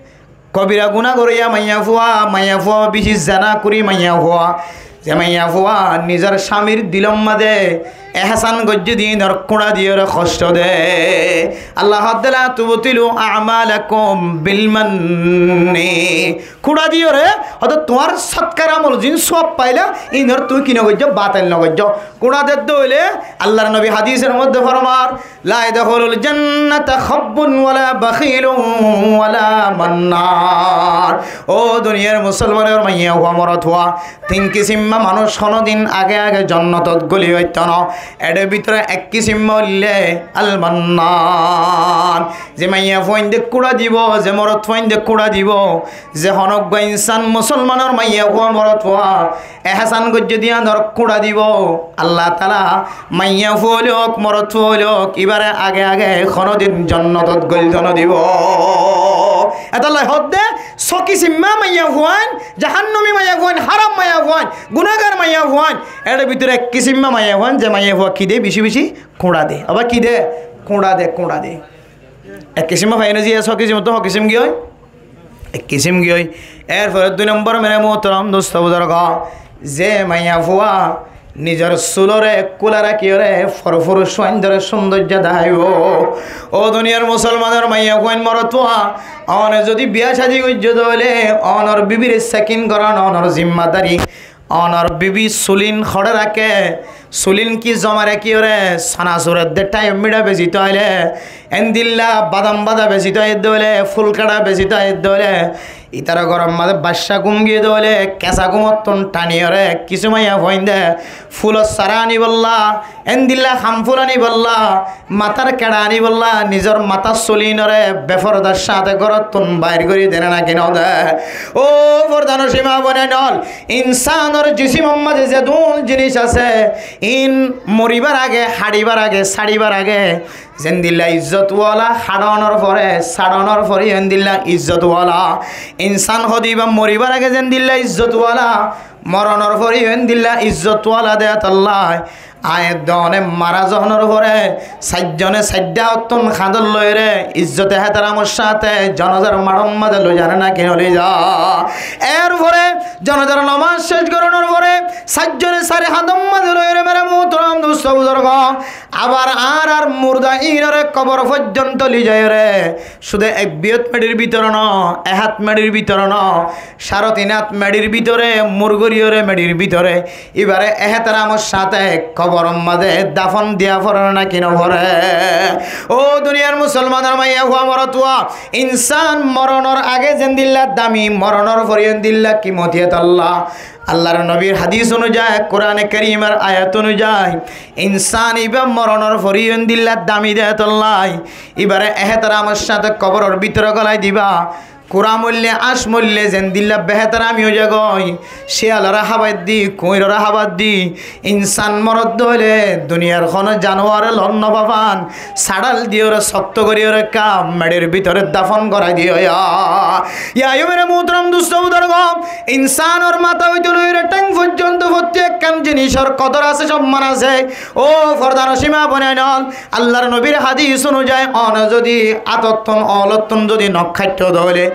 kobira guná goróya maiyafua, maiyafua uwá beci zena gorí maiyafua. Ze maiyafua nizor cámir dilor mazé ehsán goijjé de ínor kúñça diyóre hoctó de. Allah hoódde, "La tubtilu a'malakum bil manni." Kúñça diyóre, ótó tuáñr sótkar amol ziín suab faila, ínor tuñí ki no goijjó, batil no goijjó. Kúñça dedde óile, Allar nobi hadisor modde formar, "La yadkhulul jannata khabbun wala bakhilun wala mannan." Ó duniyar musolmanor maiyafua morotfua, tin kisimma manúic honódin age age jonnotot góli faittó no. Ér bútore ek kisimma óilde al mannan. Ze maiyafuainde kúñça dibo, ze morotfuainde kúñça dibo, ze honóggua insán musolmanor maiyafua morotfua ehsán goijjé de ínor kúñça dibo, Allah taala maiyafua óilok, morotfua óilok, íbare age age honódin jonnotot góli no dibo. Etolla hoódde, só kisimma maiyafuain, jahannomi maiyafuain, háram maiyafuain, gunágar maiyafuain. Ér bútore ek kisimma maiyafuain, ze maiyafua ki de beci beci kúñça de. Abar ki de? Kúñça de, kúñça de. Ek kisimma faiyó né, ze só kisimottu hó kisim giyói? Ek kisim giyói. Ér fore dui nombor mere muhtaram dustó buzurgó, ze maiyafua nizor sulore kúla rakíyore forfuruc fuaindóre cúndoijja dahaibo. Ó duniyar musolmanor maiyafuain morotfua, one zodi biya cádi goijjó de óile, onor bibire sekin gorón onor zimmadari. Onor bibi sulin hoçé raké, sulin ki zoma rakíyore, sona sur edde thaiyot miça besito aile, endilla badam bada besito aile, ful kaça besito aile, itar góror mazé bacca gúm giyé de óile, kesa gúmottún thaniyore, kissú maiyafuainde fulor sara anibolla, endilla ham ful anibolla, matar keça anibolla, nizor matar sulinore befordar sáñte górottún bair gorí dene náki node? Ó fordanocin ma bonain ól, insanor jisimor mazé zedún jinis asé, in moribar age, haçibar age, sáçibar age, zendilla izzot wala, haçonor fore, sáçonor fore endilla izzot wala. Insan hodiba moribar age zendilla izzot wala, moronor fore endilla izzot wala de tolla. Aññí done mara zonor fore, sairjone sairda ottún hañdot loire, izzote hétaramor sáñte zonazar maçor mazé loi zane náki no loi za? Erfore zonazar nomaz céc goronor fore, sairjone sair hañdor mazé loire mere muhtaram dusto buzurgo, abar añárar murda inore kobor foijjonto loi zaire, cúde ek biyot meçir bútore no, ek hát meçir bútore no, sáre tin hát meçir bútore, mur goriyore meçir bútore, ibare hétaramor sáñte koboror mazé dafon diya fore náki no fore? Ó duniyar musolmanor maiyafua morotfua, insan moronor age zendilla dami, moronor fore endilla kimoti etolla. Allar nobir hadis onuzai, Kurane Kerimor ayat onuzai, insan iba moronor fore endilla dami de tolla, ibare hétaramor sáñte koboror bútore golai diba. Kura moille, añc moille zendilla behétarami ói zagói, ciyalore hábai di, kuñirore hábai di, insan morot de óile duniyar hono januare lor no fafan, sáçal diyore sokto goriyore ekka meçir bútore dafon gorai diyo ya. Ya, yo mere muhtaram dusto buzurgo, insanor mata óite loire théng foijjonto fottí ekkán jinisor kodor asé, somman asé. Ó fordanocin ma bonain ól, Allar nobir hadis onuzai, one zodi átottún, ólottún zodi nok háitto de óile,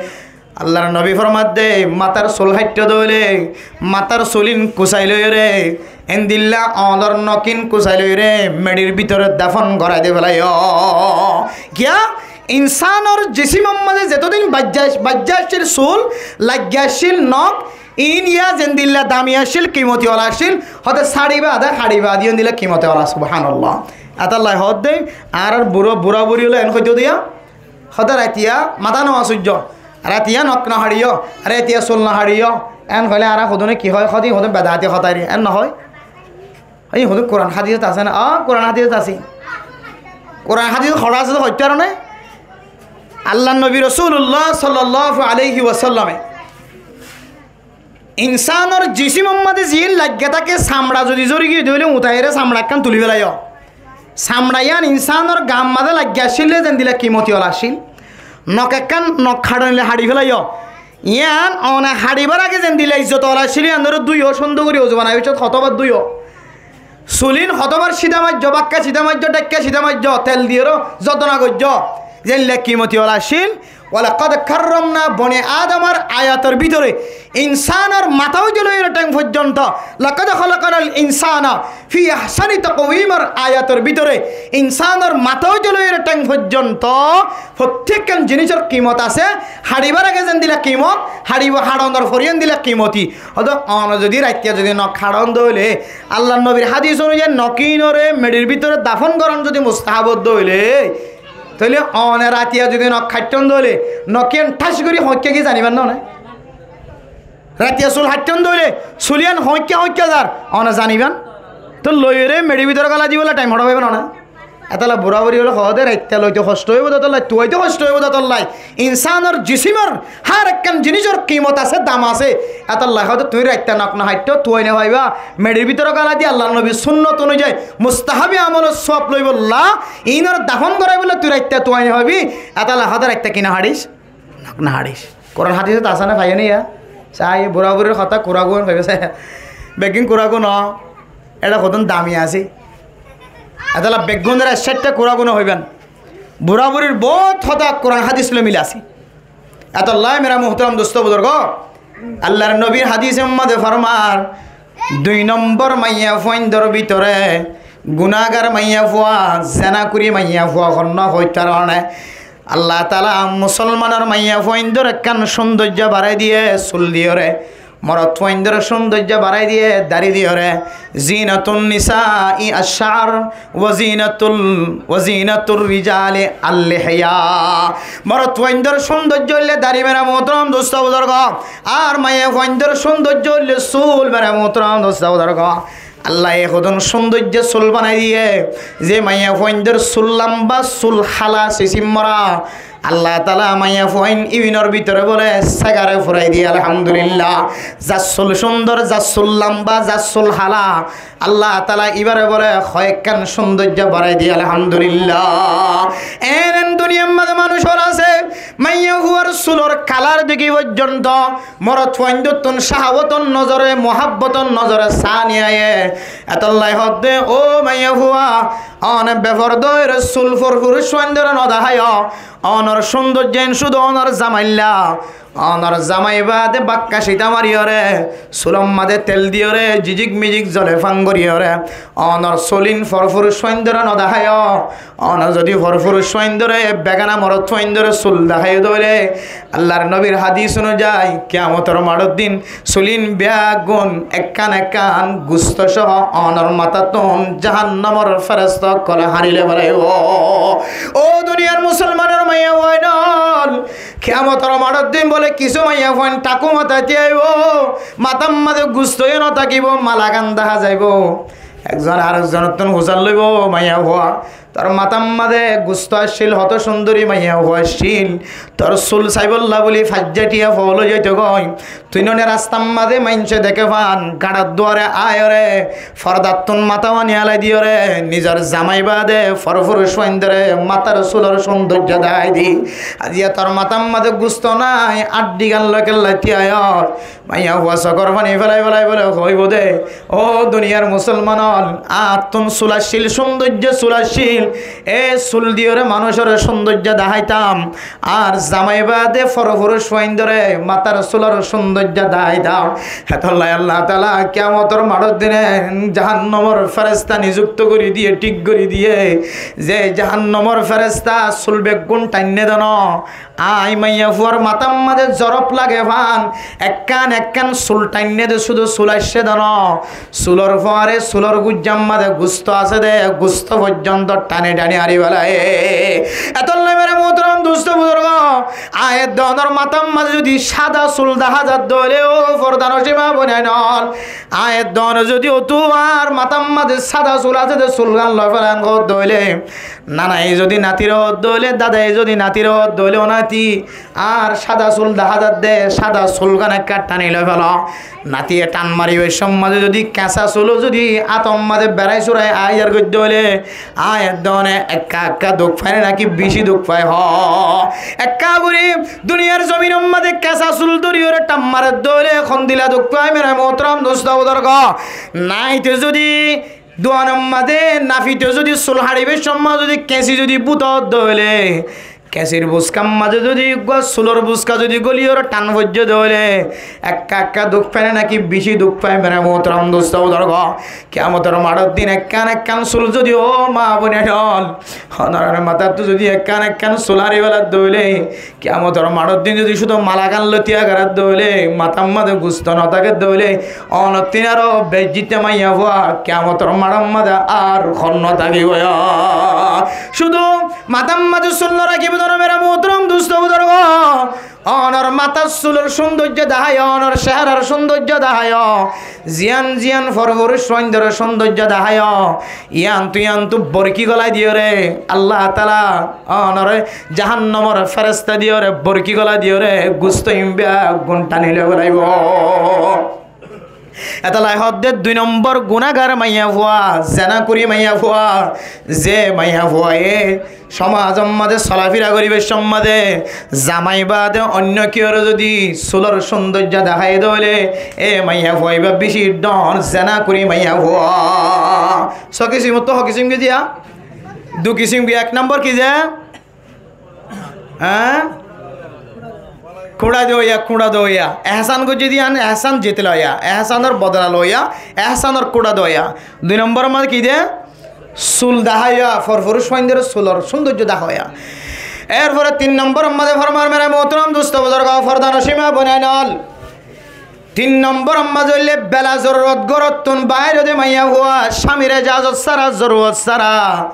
Allar nobi format de, matar sul háitto de óile, matar sulin kusai loire, endilla ólor nokin kusai loire, meçir bútore dafon gorai de felaiyo. Kiya? Insanor jisimor mazé zetodin baijja, baijja accíl sul, laiggá accíl nok, in ya zendilla dami accíl, kimoti ola accíl, hode sáçiba de, haçiba de endilla kimoti ola, subhanallah. Etolla hode, añárar bura, bura buri ókkole en hoito diya, hode raitiya mata no suijjo, raitiya nok no haçiyo, raitiya sul no haçiyo, en hoile añára hodune ki hoi, hode hodun bedati hotá eri, en no hoi? Ei hodun Kuran hadisot asé na? Ó, Kuran hadisot asé. Kuran hadisot hoçé asé de hoito faro né? Allar nobi Rosulullah sallallahu alaihi wasallame insanor jisimor mazé zin laiggá táke, samça zodi zori giyé de óile utaire samça ekkán tuli felaiyo. Samça yián insanor gar mazé laiggá accíl de zendilla kimoti ola accíl. Nok ekkán, nok haçonile haçi felaiyo. Yián one haçibar age zendilla izzot ola accíl, yián dóri duiyo, cúndor gori uzu banai, biccót hotobar duiyo. Sulin hotobar cida maijjo, bakka cida maijjo, dhakka cida maijjo, tel diyore zotona goijjo. Zendilla kimoti ola accíl, ولقد كرمنا بني آدم or ayator bútore insanor mata óite loire théng foijjonto, لقد خلقنا الإنسان في أحسن تقويم or ayator bútore insanor mata óite loire théng foijjonto fottí ekkán jinisor kimot asé. Haçibar age zendilla kimot, haçibo, haçonor fore endilla kimoti. Hode one zodi raitiya zodi nok haçon de óile, Allar nobir hadis onuzai nokinore meçir bútore dafon goron zodi mustahab de óile, tóile one raitiya zodi nok háitton de óile, nok yián thac gori hoikká ki zaniban no né? Raitiya sul háitton de óile, sul yián hoikká hoikká zar, one zaniban? Toi loire meçir bútore golai dibolla thaim hoçé faiban one? Etolla bura buri ókkole hode raitiya loite hocto óibo de tolla, tuaite hocto óibo de tolla. Insanor jisimor hár ekkán jinisor kimot asé, dam asé. Etolla hode tuñí raitiya nok no háitto, tuai no faiba, meçir bútore golai di, Allar nobir sunnot onuzai mustahabi amolor suab loibolla, inore dafon goraibolla tuñí raitiya tuai no faibi. Etolla hode raitiya ki no haçis? Nok no haçis. Kuran hadisot asé na, faiyo né ya? Sai bura burir hotá, kura gun hoibo sai. Beggún kura gun no, ere hodun dami asé. Etolla beggunore ek sáitta kura gun hoiban. Bura burir bout hotá Kuran hadis loi mil asé. Etolla mere muhtaram dusto buzurgo, Allar nobir hadisor mazé formar, dui nombor maiyafuaindor bútore gunagar maiyafua, zenakuri maiyafua hon no hoito faro né? Allah taala musolmanor maiyafuaindor ekkán sundoijja barai diye, sul diyore. Morot fuaindor cúndoijja barai diye dari diyoré. Zinatun nisai ash-sha'r, wa zinatul, wa zinatur rijali al-lihya. Morot fuaindor cúndoijja óile dari, mere muhtaram dustó buzurgó. Ar maiya fuaindor cúndoijja óile sul, mere muhtaram dustó buzurgó. Allaye hodún cúndoijja sul banai diye, ze maiya fuaindor sul lamba, sul hala, sisim mora, Allah taala maiya fuain ibinor bútore bóle segaré furai diye, alhamdulillah. Zar sul cúndor, zar sul lamba, zar sul hala, Allah taala ibare bóle hoekkán cúndoijja barai diye, alhamdulillah. En en duniyar maze manúc ókkol asé, maiya fuar sulor kalar deki foijjonto morot fuaindottún cahawotor nozore, muhabbotor nozore saá niyaiye. Etolla hoódde, ó maiya fua, one beforda óiyore sul forfuruc fuaindore no dahaiyo. Onor cúndoijja en cúdu onor zamailla. Onor zamai baade bakka cita mariyore, sulor maze tel diyore, jijik mijik zole fang goriyore, onor sul in forfuruc fuaindore no dahaiyo. One zodi forfuruc fuaindore, begana morot fuaindore sul dahaiyo de óile, Allar nobir hadis onuzai, kiyamotor maçor din sul in beggún ekkán ekkán gusto soho onor matátun jahannamor feresta ókkole hañçi loi félaibo. Ó duniyar musolmanor maiya fuain ókkol, kiyamotor maçor din bóle kissú maiya fuain thaku mata táibo, matar maze gusto yó no tákibo, malagan dahá zaibo. Ekzone arek zonottún fusár loibo, maiya fua, tor matar maze gusto accíl, hoto cúndori maiya fua accíl, tor sul saibolla buli faijja thiya fool ói zaito goi. Tui none rastar maze maince deké fán, gaçar duare aiyore, fordattún mata bani alai diyore, nizor zamai baade forfuruc fuaindore matar sulor cúndoijja dahái di. Aijja tor matar maze gusto nai, añçí gan loi kella thiya óiyo. Maiya fua sokor fani félai félai bóle hoibo de, ó duniyar musolman ókkol, añáttun sul accíl, cúndoijja sul accíl, e sul diyore manúcore cúndoijja dahaitam, ar zamai baade forfuruc fuaindore matar sulor cúndoijja dahaitam. Etolla Allah taala kiyamotor maçor dine jahannamor feresta niyukto gori diye, thík gori diye, ze jahannamor feresta sul beggún thainne dóno. Añí maiya fuar matar maze zorof lage fán, ekkán ekkán sul thainne de, cúdu sul aiccé dóno. Sulor fuare, sulor guijjar maze gusto asé de, gusto foijjonto thani thani hañçi félaiye. Etolla mere muhtaram dustó buzurgó, añí edde onor matar maze zodi sada sul dahá zadde óile, ó fordanocin ma boináin ókkol, añí edde one zodi otú ar matar maze sada sul asé de, sul gán loi félan hoódde óile, nanaye zodi natire hoódde óile, dadaye zodi natire hoódde óile, ó nati, añár sada sul dahá zadde, sada sul gán ekká thani loi félo. Natiye than maribar cómot zodi keñsa sul zodi átor maze berai surai aiyar goijje óile, añí edde one ekká ekká duk fai né naki beci duk fai hoó? Ekká gori duniyar zominor maze keñsa sul dóriyore than maredde óile hondilla duk fai, mere muhtaram dustó buzurgó? Naite zodi duanor maze nafite zodi sul hañçibar cómot zodi keñsi zodi bútodde óile, keñsir buskar maze zodi eggúa sulor buska zodi goliyore than foijje de óile, ekká ekká duk fai né naki beci duk fai, mere muhtaram dustó buzurgó? Kiyamotor maçor din ekkán ekkán sul zodi, ó ma boináin ókkol, onoror matattú zodi ekkán ekkán sul hañçi féladde óile, kiyamotor maçor din zodi cúdu malagan loi thiya goradde óile, matar maze gusto no tákedde óile, onottún aró beijjit maiya fua kiyamotor maçor maze ar hon no tákibo. Cúdu matar maze sul no rakibo de no, mere muhtaram dustó buzurgó. Onor matar sulor cúndoijja dahaiyo, onor ceharar cúndoijja dahaiyo, ziyan ziyan forfuruc fuaindor cúndoijja dahaiyo, iyantu iyantu borki golai diyore Allah taala onore jahannamor feresta diyore, borki gola diyore, gusto imba gun thani loi félaibo. Etolla hoódde dui nombor gunagar maiya fua, zenakuri maiya fua, ze maiya fuaye cómazor maze solafira goribar cómot zamai baade oinno kiyore zodi sulor cúndoijja dahái de óile, e maiya fua iba beci dhoóñr zenakuri maiya fua. Só kisim ottu hó kisim ki diya? Dui kisim ki, ek nombor ki ze? Há? Kúñça doiya, kúñça doiya. Ehsán goijje de yián, ehsán zitla óiya, ehsánor bodola loiya, ehsánor kúñça doiya. Dui nombor maze ki de? Sul dahaiya, forfuruc fuaindor sulor cúndoijja dahaiya. Erfore tin nombor maze formar, mere muhtaram dustó buzurgó, fordanocin ma boináin ókkol, Tin nombor mazé óilde bela zorurot górottu baáir óde maiyafua, cámir ejazot sára, zorurot sára.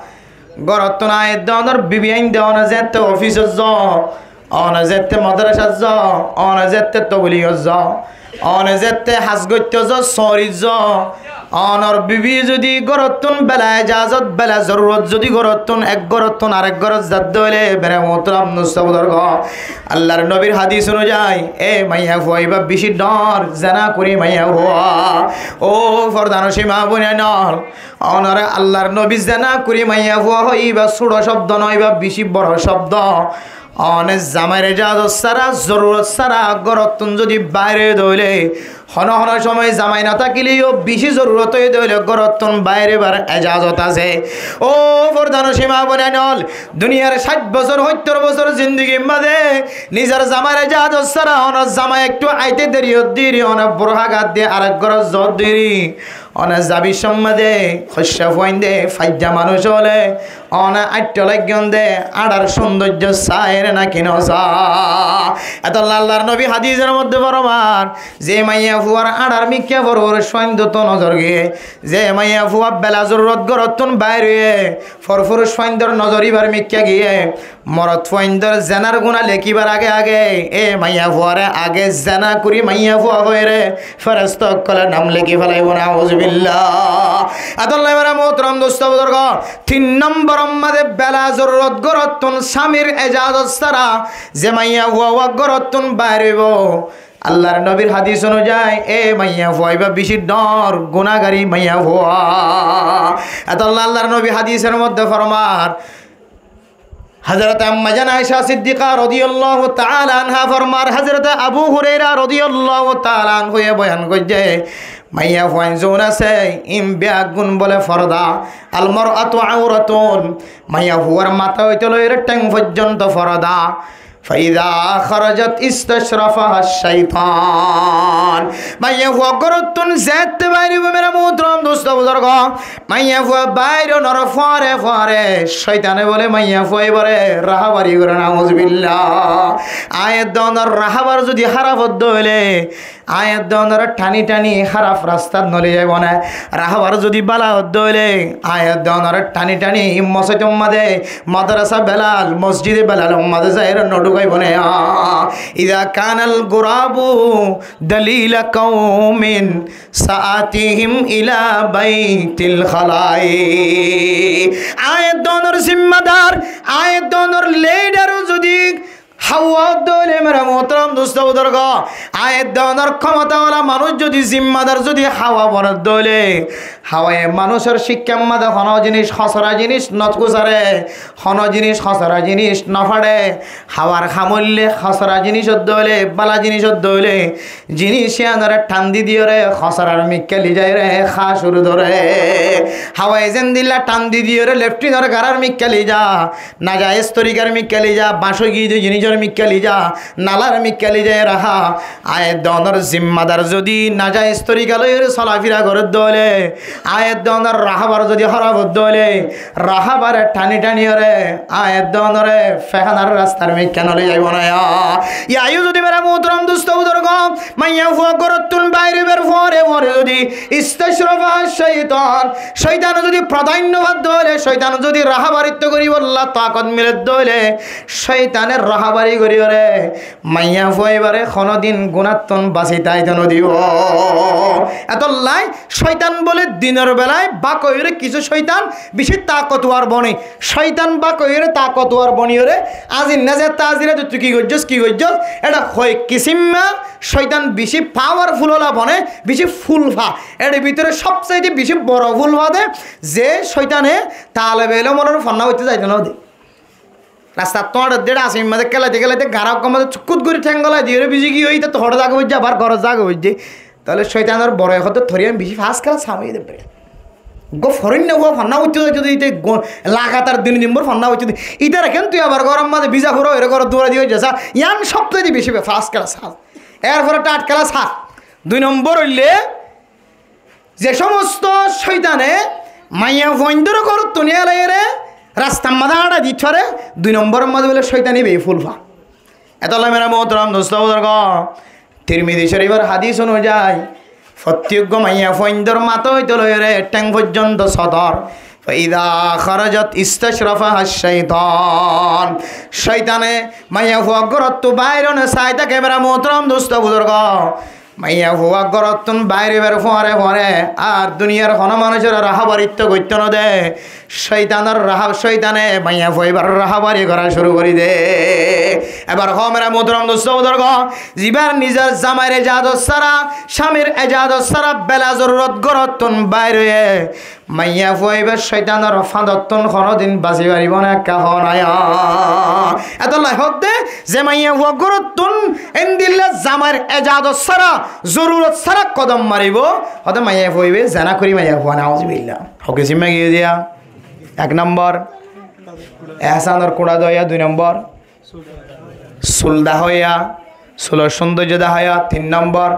Górottu aññí dónor bibi ainde, one zeéñtte ofisot zo, one zeéñtte modorasat zo, one zeéñtte tobuligot zo, one zeéñtte has goittóu zo, sóorit zo, onor bibi zudi górottu bela ejazot, bela zorurot zudi górottu ek górottu arek górot zadde óile, mere muhtaram dustó buzurgo, Allar nobir hadis onuzai, e maiyafua íba beci dor, zena kuri maiyafua. Ó fordanocin maa boinain ol, onore Allar nobi zena kuri maiyafua hoiba cúço cobdo no, íba beci boro cobdo. One zamair ejazot sára, zorurot sára górottu zudi baáir óide óile, hono hono cómoi zamai no tákile yó beci zorurot óide óile górottu baáir óibar ejazot asé. Ó fordanocin maa boinain ol, duniyar cáit bosór, hóittor bosór zindigir mazé nizor zamair ejazot sára onor zamai ekku aite deri ódde ri, one burha gat di arek górot zo ódde ri, one zabir cómot de hoicca fuainde faijja manúc óile, one aitto laiggónde añçar cúndoijjo saáir náki no saá. Etolla Allar nobi hadisor modde formar, ze maiyafuar añçar mikká forfuruc fuaindottu nozor giyé, ze maiyafua bela zorurot górottu baáir óiye, forfuruc fuaindor nozor íbar mikká giyé, morot fuaindor zenar guná lekibar age age e maiyafuare age zena kuri maiyafua hoiyóre feresta ókkole nam leki félaibo, nauzubillah. Etolla mere muhtaram dustó buzurgo, tin nombor mazé bela zorurot górottu cámir ejazot sára ze maiyafua górottu baáir óibo, Allar nobir hadis onuzai e maiyafua íba beci dor, gunagari maiyafua. Etolla Allar nobi hadisor modde formar, Hazrate Ammajan Aisha Siddiqa rodiyallahu taala anha formar, Hazrate Abu Huraira rodiyallahu taala anhuye boyan goijjé, maiyafuain zun asé, in beggún bole forda, al mar'atu auratun, maiyafuar mata óite loire théng foijjonto forda. Fa iza kharajat istashrafaha shaitan. Maiyafua górottu zeéñtte baáir óibo mere muhtaram dustó buzurgo, maiyafua baáir ónor fore fore cóitane bole maiyafua íbare rahabari goré, nauzubillah. Aññí dónor rahabar zudi háraf ódde óile, aññí dónore thani thani háraf rastat no loi zaibo né. Rahabar zudi bála ódde óile, aññí dónore thani thani mosóitor mazé, modorasa belal, mosjide belalor mazé zaire no dhukaibo né. Iza kanal gurabu dalila kaumin saatihim ila baitil khalai. Aññí dónor zimmadar, aññí dónor lidar zudi háwa ódde óile mere muhtaram dustó buzurgo, aññí dónor kómotawala manúc zudi zimmadar zudi háwa bonedde óile, háwaye manúcor cíkkar mazé hono zinis hosora zinis no gusare, hono zinis hosora zinis no façe. Háwar ham óile hosora zinis ódde óile, bála zinis ódde óile, zinis yíanore than di diyore hosorar mikká loi zaire há cúru dóre. Háwaye zendilla than di diyore leftinor garar mikká loi za, najaiyes torikar mikká loi za, bañcó giyé de zinisor mikká loi za, nalar mikká loi za, raha. Aññí dónor zimmadar zudi najaiyes torika loire solafira goredde óile, aññí dónor rahabar zudi háraf ódde óile, rahabare thani thaniyore aññí dónore fehanar rastar mikká no loi zaibo né. Yá, yó zudi mere muhtaram dustó buzurgo, maiyafua górottu baáir óibar fore fore zudi istashrafaha shaitan, cóitane zudi pradhanno fadde óile, cóitane zudi rahabaritto goribolla takot miledde óile, cóitane rahabari goriyore maiyafua íbare honodin gunattun basi táito no dibo. Etolla cóitan bole dinor belai bak óiyore kissú cóitan beci takotwar bone. Cóitan bak óiyore takotwar boniyore azi neze ta azire tui ki goijjós, ki goijjós, ére hoek kisimma cóitan beci pawarful ola bone, beci fulfa. Ére bútore sobsaite beci boro fulfa de, ze cóitane talebe elomoré fonná goitte zaito no de. Rastat tuáñçedde, ére asmir mazé kélaite kélaite gañra uggwar mazé cukkut gorí théng golai diyore bizi giyói, ítattú hoçé zaga foijjé, abar górot zaga foijjé. Tóile cóitanor boro e hoódde, "Tori ami beci fas kelas ham óiye de bre." Uggwá foróinna fua fonná goittó zaitó de, íte go-, lagatar dui din bór fonná goittó de. Ítare kentú abar góror mazé biza fura óiyore górot duwara diya óiye sá, yián sobtaite beci fas kelas ham. Erfore third kelas ham. Dui nombor óilde, ze somosto cóitane maiyafuaindóre górottu niyalaiyóre rastar mazé añçai dit fare, dui nombor mazé bóle cóitane beci fulfa. Etolla mere muhtaram dustó buzurgo, Tirmidi Córifor hadis onuzai, fottí eggúa maiyafuaindór matá óite loiyóre théng foijjonto sodor. فإذا خرجت استشرفها الشيطان. Cóitane maiyafua górottu baáir óne sai táke, mere muhtaram dustó buzurgó. Maiyafua górottu baáir óibar fuáñre fuáñre ar duniyar honó manúicoré rahábarittó goittó nodé. Cóitanor rahá-, cóitane maiyafua íbar rahábari gorá cúru gorí dé. Ebar hoó mere muhtaram dustó buzurgó, zibár nizor zamair ezaadot sára, cámir ezaadot sára bela zorurot górottu baáir óiye, maiyafua íba cóitanor fáñdottún honódin basi faribó né? Ekká hoó naya. Etollá hoódde ze maiyafua górottu endilla zamair ezaadot sára, zorurot sára kodom maribó, hoódde maiyafua íba zená gorí maiyafua, nauzubillah. Hoóke simma giyé diya. Ek nombor, ehsánor kuñça doiya. Dui nombor, sul dahóiya, sulor cúndoijjo dahóiya. Tin nombor,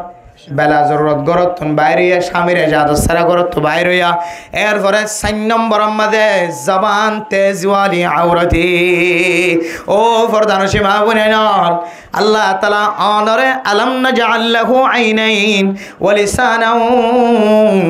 bela zorurot górottu baáir óiya, cámir ezaadot sára górottu baáir óiya. Erfore sair nombor ammáde zobán tez wali aurati. Ó fordanocin maa boináinol, Allah taala onore ألم نجعل له عينين ولسانا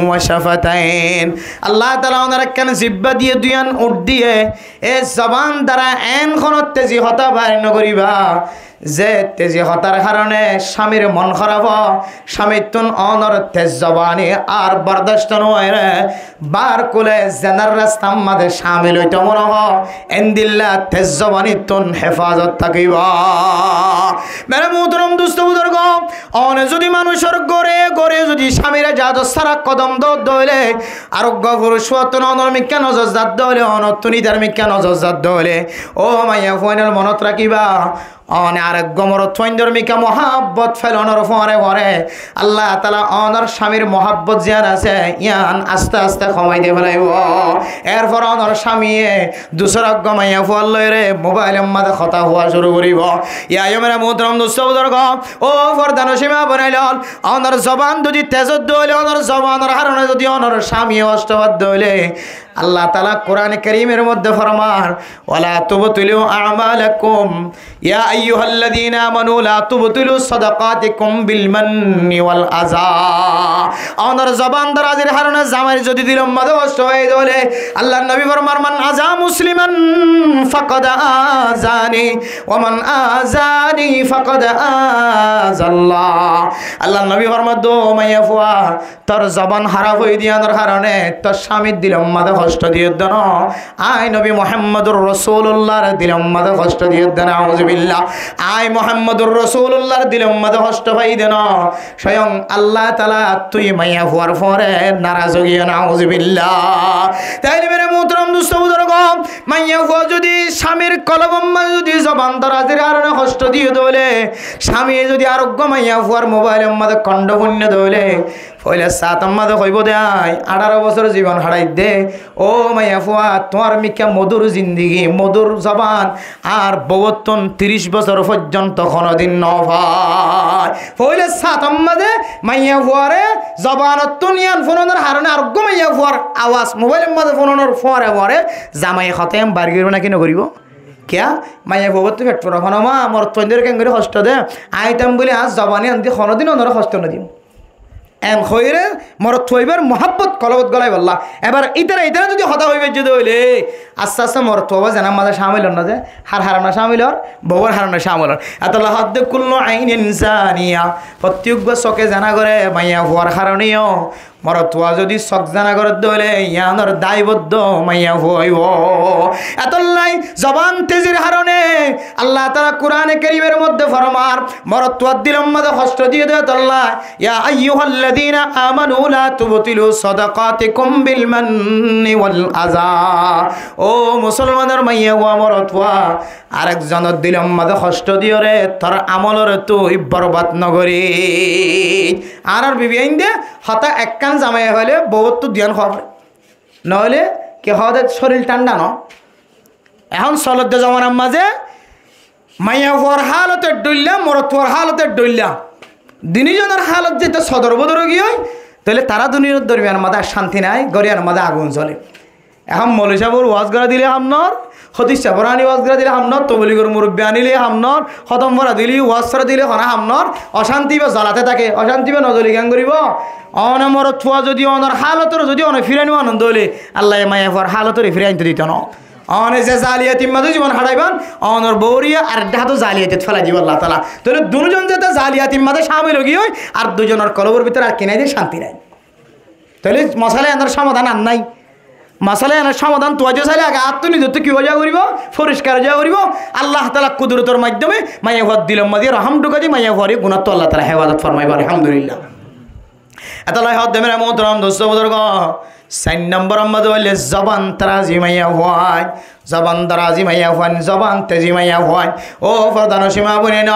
وشفتين. Allah taala onore ekkán zibba diye, duiyan uñth diye, e zobán dara en honó tezi hotá baáir nogoríba, ze tezi hotár haróne cámir mon hóraf ó, cámittún onor tez zobani ar bordac noóre, bar kule zenar rasta ammáde cámil óito mone hoó, endilla tez zobanittún hefazot tákiba. Mere muhtaram dustó buzurgó, one zodi manúicor góre góre zodi cámir ezaadot sára kodom doódde óile, ar eggúa furuc fuattún onor mikká nozor zadde óile, onottún ítar mikká nozor zadde óile, ó maiyafuainol, monot rakíba, one ar eggúa morotfuaindór mikká muhábbot felonor fuáñre fuáñre Allah taala onor cámir muhábbot ziyán asé, yían aste aste homái di felaibó. Erfor onor cámiye dusára eggúa maiyafuar loiyóre mobailor máze hotá hoó cúru goríbo. Yá yó mere muhtaram dustó buzurgó, ó fordanocin maa boináinol, onor zobán zodi tez ódde óile, onor zobánor haróne zodi onor cámiye hoctó fadde óile, Allah taala Kurane Kerimor modde formar, ولا تبطلوا أعمالكم يا أيها الذين آمنوا لا تبطلوا صدقاتكم بالمن والأذى. Onor zobán darazir haróne zamair zodi dilor máze hoctó óiye dé óile, Allar nobi formar, من أذى مسلما فقد آذاني ومن آذاني فقد آذى الله. Allar nobi formar dé, ó maiyafua, tor zobán háraf óiye dé yíanor haróne tor cámir dilor máze hoctó diyós dé noó, añí nobi Muhámmadur Rosúlullar dilor máze hoctó diyós dé noó, nauzubillah. Añí Muhámmadur Rosúlullar dilor máze hoctó faiyí dé noó, cóyong Allah taala tui maiyafuar fuáñre naraz ói giyó, nauzubillah. Tóile mere muhtaram dustó buzurgó, maiyafua zodi cámir kolobor máze zodi zobán darazir haróne hoctó diyó dé óile, cámiye zodi ar eggúa maiyafuar mobailor máze kondhó fúinno dé óile, foila sáñtor máze hoibó dé, añí añçáro bosór zibon háçai dé, ó maiyafua, tuáñr mikká modur zindigi, modur zobán añár bouwottún tiríc bosór foijjonto honódin nofai. Foila sáñtor máze maiyafuare zobanottún yían fúnonor haróne ar eggúa maiyafuar awaz mobailor máze fúnonor fuáñre fuáñre zamai hotá yían bair goríbo náki nogoríbo? Kiyá? Maiyafuattú feth fura, hono ma, morotfuaindóre keéngorí hoctó de, añí tam buli añár zobani yían di honódin onore hoctó nodiyum. En hoiyóre morotfua íbar muhábbot kolobot golaibólla. Ebar ítara ítara zodi hotá hoi faijjé dé óile, aste aste morotfua íba zenar máze cámil ór nodé, hár haróne cámil ór, bouwor haróne cámil ór. Etolla hoódde كل عين زانية, fottí eggúa sóke zená goré, maiyafuar haróne yó. Morotfua zodi sók zená goré dé óile, yíanor daibot dé maiyafua óibo. Etolla zobán tezir haróne Allah taala Kurane Kerimor modde formar, morotfuar dilor máze hoctó diyé dé etolla, يا أيها الذين آمنوا لا تبطلوا صدقاتكم بالمن والأذى. Ó musolmanor maiyafua morotfua, arek zonor dilor máze hoctó diyóre tor amolore tui borbad nogoríc. Añárar bibi ainde hotá ekkán zamaiye hoile bouwottú duiyan hoó, noóile ki hoó de córil thánda noó. Ehón solodde zomanar máze maiyafuar hálot ek dhoilla, morotfuar hálot ek dhoilla. Duní zonor hálot zodi sodor bodor ói giyói, tóile tará duní zonor dormiyanor máze ar cánti nái, gór yíanor máze agun zole. Ehón moulovi sábor waz gorá dile ham nor, hódis sábor ani waz gorá dile ham nor, toboligor murubbi anile ham nor, hótom fora dile, waz fora dile hono ham nor, ocánti íba zolate táke, ocánti íba no zoli keén goribo? One morotfua zodi onor halotor zodi one firai no anon dóile, Allaye maiyafuar halotor firai ainte dito no. One ze zaliyatir maze zibon haçaiban, onor bouriyaré ar ek dháto zaliyatit félai dibo Allah taala. Tóile duizon zeta zaliyatir maze camil ói giyói, ar duizonor kolbor bútore ar ki nai de? Cánti nai. Tóile mosala enor somadan ar nai. Mosala enor somadan tuwaito saile age añáttu nizottú ki ói za goribo? Foriskar ói za goribo. Allah taala kudurotor maiddome maiyafuar dilor maze rohom dhukai di, maiyafuar gunáttú Allah taala hefazot formaibo, alhamdulillah. Etolla hoódde mere muhtaram dustó buzurgo, sair nombor or maze óile zoban darazi maiyafuain, zoban darazi maiyafuain, zoban tezi maiyafuain. Ó fordanocin ma boinain,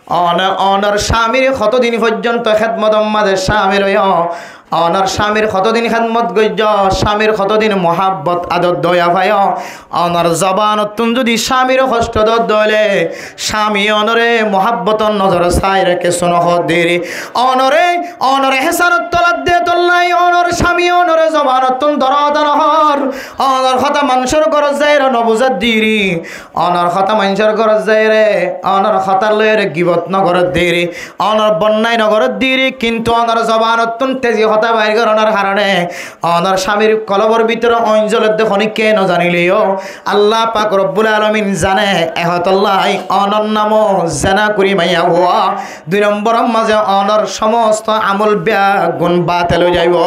one onor camir hotodin foijjonto hédmotor maze camil óiyo, onor camir hotodin hédmot goijjo, camir hotodin muhábbot ador doya faiyo, onor zobanottún zodi camire hoctho dódde óile, cami onore muhábbotor nozore saire kessú no hoódde ri. Onore, onore hésanor tolat de tollai, onor cami onore zobanottún dóra dóra no hoór. Onor hotá maincór górot zaire no buzádde ri. Onor hotá maincór górot zaire, onor hotá loire gibot no goródde ri. Onor bonnai no goródde ri, kintu onor zobanottún tezi hotá bair goronor harone onor camir kolbor bútore oin zolodde honikka no zanileyo Allah pak robbul alamin zane. Ehótolla onor nam zena kuri maiyafua. Dui nombor or maze onor somosto amol beggún batel ói zaibo.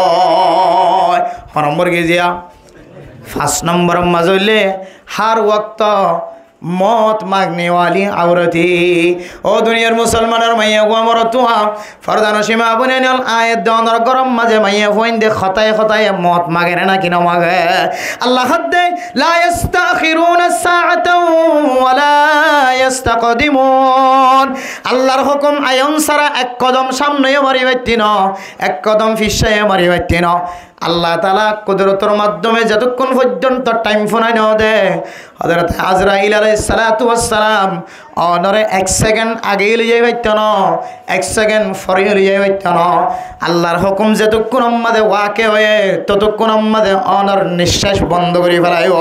Ho nombor giziya? Fañs nombor or maze óile har wokto mot magne wali aurati. Ó duniyar musolmanor maiyafua morotfua, fordanocin ma boinain, aññí edde onor góror maze maiyafuainde hotáye hotáye mot mage né náki no mage? Allah hoódde, لا يستأخرون ساعة ولا يستقدمون. Allar hókum ayon sára ek kodom samne yó mari faitto no, ek kodom ficcá yó mari faitto no. Allah taala kudurotor maddome zetukkun foijjonto thaim funai no de, Hozrot Azrail alaihissalatu wassalam onore ek sekend age loi zai faitto no, ek sekend fore loi zai faitto no. Allar hókum zetukkun or maze wake óiye, totukkun or maze onor niccác bondo gori felaibo.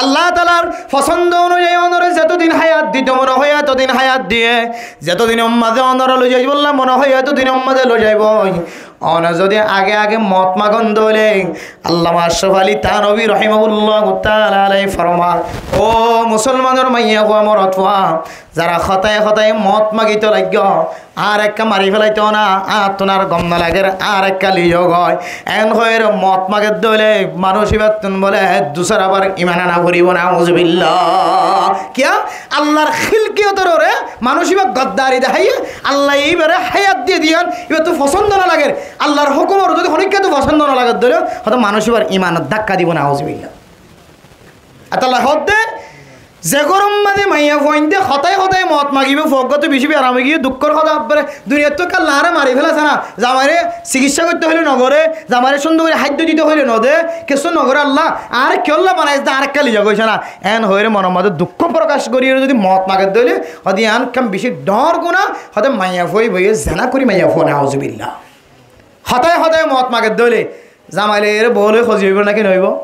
Allah taalar fosondo onuyai onore zetodin hayat dito mone hoiye, etodin hayat diye, zetodin or maze onore loi zaibolla mone hoiye, etodin or maze loi zaibo. One zodi age age mot magon dóile, Allama Ashraf Ali Thanvi rahimahullahu taala alaihi forman, ó musolmanor maiyafua morotfua, zara hotáye hotáye mot magito laiggó, añáre ekka mari felaito na, añáttun ar gom no lager, añáre ekka loi zo goi. En hoire mot mager dóile manúc ibattun bole dusara bar iman ana foribo, nauzubillah. Kiyá? Allar hilkiyotor ore manúc iba goddari dehaiye, Allaye ibare hayat diye diyan, ibattun fosondo no lager. Allar hókumor zodi honikka tu fosondo no lager dóile, hoto manúc ibar imanot dakka dibo, nauzubillah. Etolla hoódde, ze góror maze maiyafuainde hotáye hotáye mot magibo, fuaggúa tu beci beram ói giyé, dukkór hotá, abbare duniyattú kalla añáre mari felaiye na, zamaire sikissá goitto hoile no gore, zamaire cúndor gori háiddo dito hoile no de, kessú no gore, Allah añáre kiyólla banaiye de, añáre ekka loi zo goi na. En hoire monor maze dukkó prokac gori zodi mot mager dóile, hoódde iyan ekkán beci dhoóñr guná, hoódde maiyafua iboye zena kori maiyafua, nauzubillah. Hotáye hotáye mot mager dóile, zamai loire bou loi hozi óibo náki no óibo?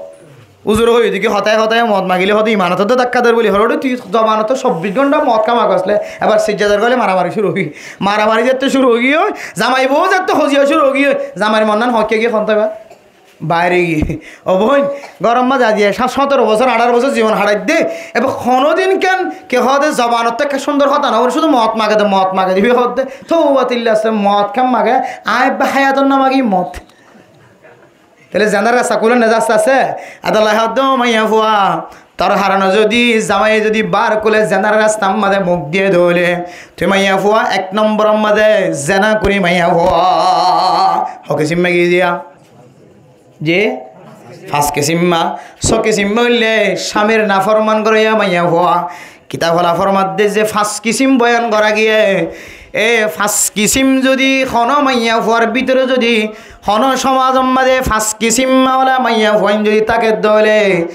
Uzure hoiye de ki hotáye hotáye mot magile hoto imanot de dakka der buli, hoór de tui zobanot sobbic gonta mot há magos le, ebar sijjadar gole maramari cúru ói giyé. Maramari zette cúru ói giyé, zamai bou zette hoziya cúru ói giyé, zamair monnan hoikka giyé, hon táiba baire giyé. Ó boin, góror maze aijja sat sotoro bosór, añçáro bosór zibon haçaidde, ebar honodin ken ke hoódde zobanot ekka cúndor hotá no hoór, cúdu mot mage de, mot mage de, ibe hoódde, touba tilla asé, mot ken mage, aññí ebbe hayatot no magi mot. Tóile zenar rasta kúle ne zasta asé. Etolla hoódde, ó maiyafua, tor harone zodi zamaiye zodi bar kúle zenar rastar maze muk diye dóile, tui maiyafua ek nombor or maze zena kori maiyafua. Ho kisim magi diya? Ji? Fañs kisim ma. Só kisim óile camir naforman goróya maiyafua. Kitab ola formadde ze fañs kisim boyan gora giyé, e fañs kisim zodi hono maiyafuar bútore zodi hono somajor maze fañs kisim ola maiyafuain zodi táke dóile,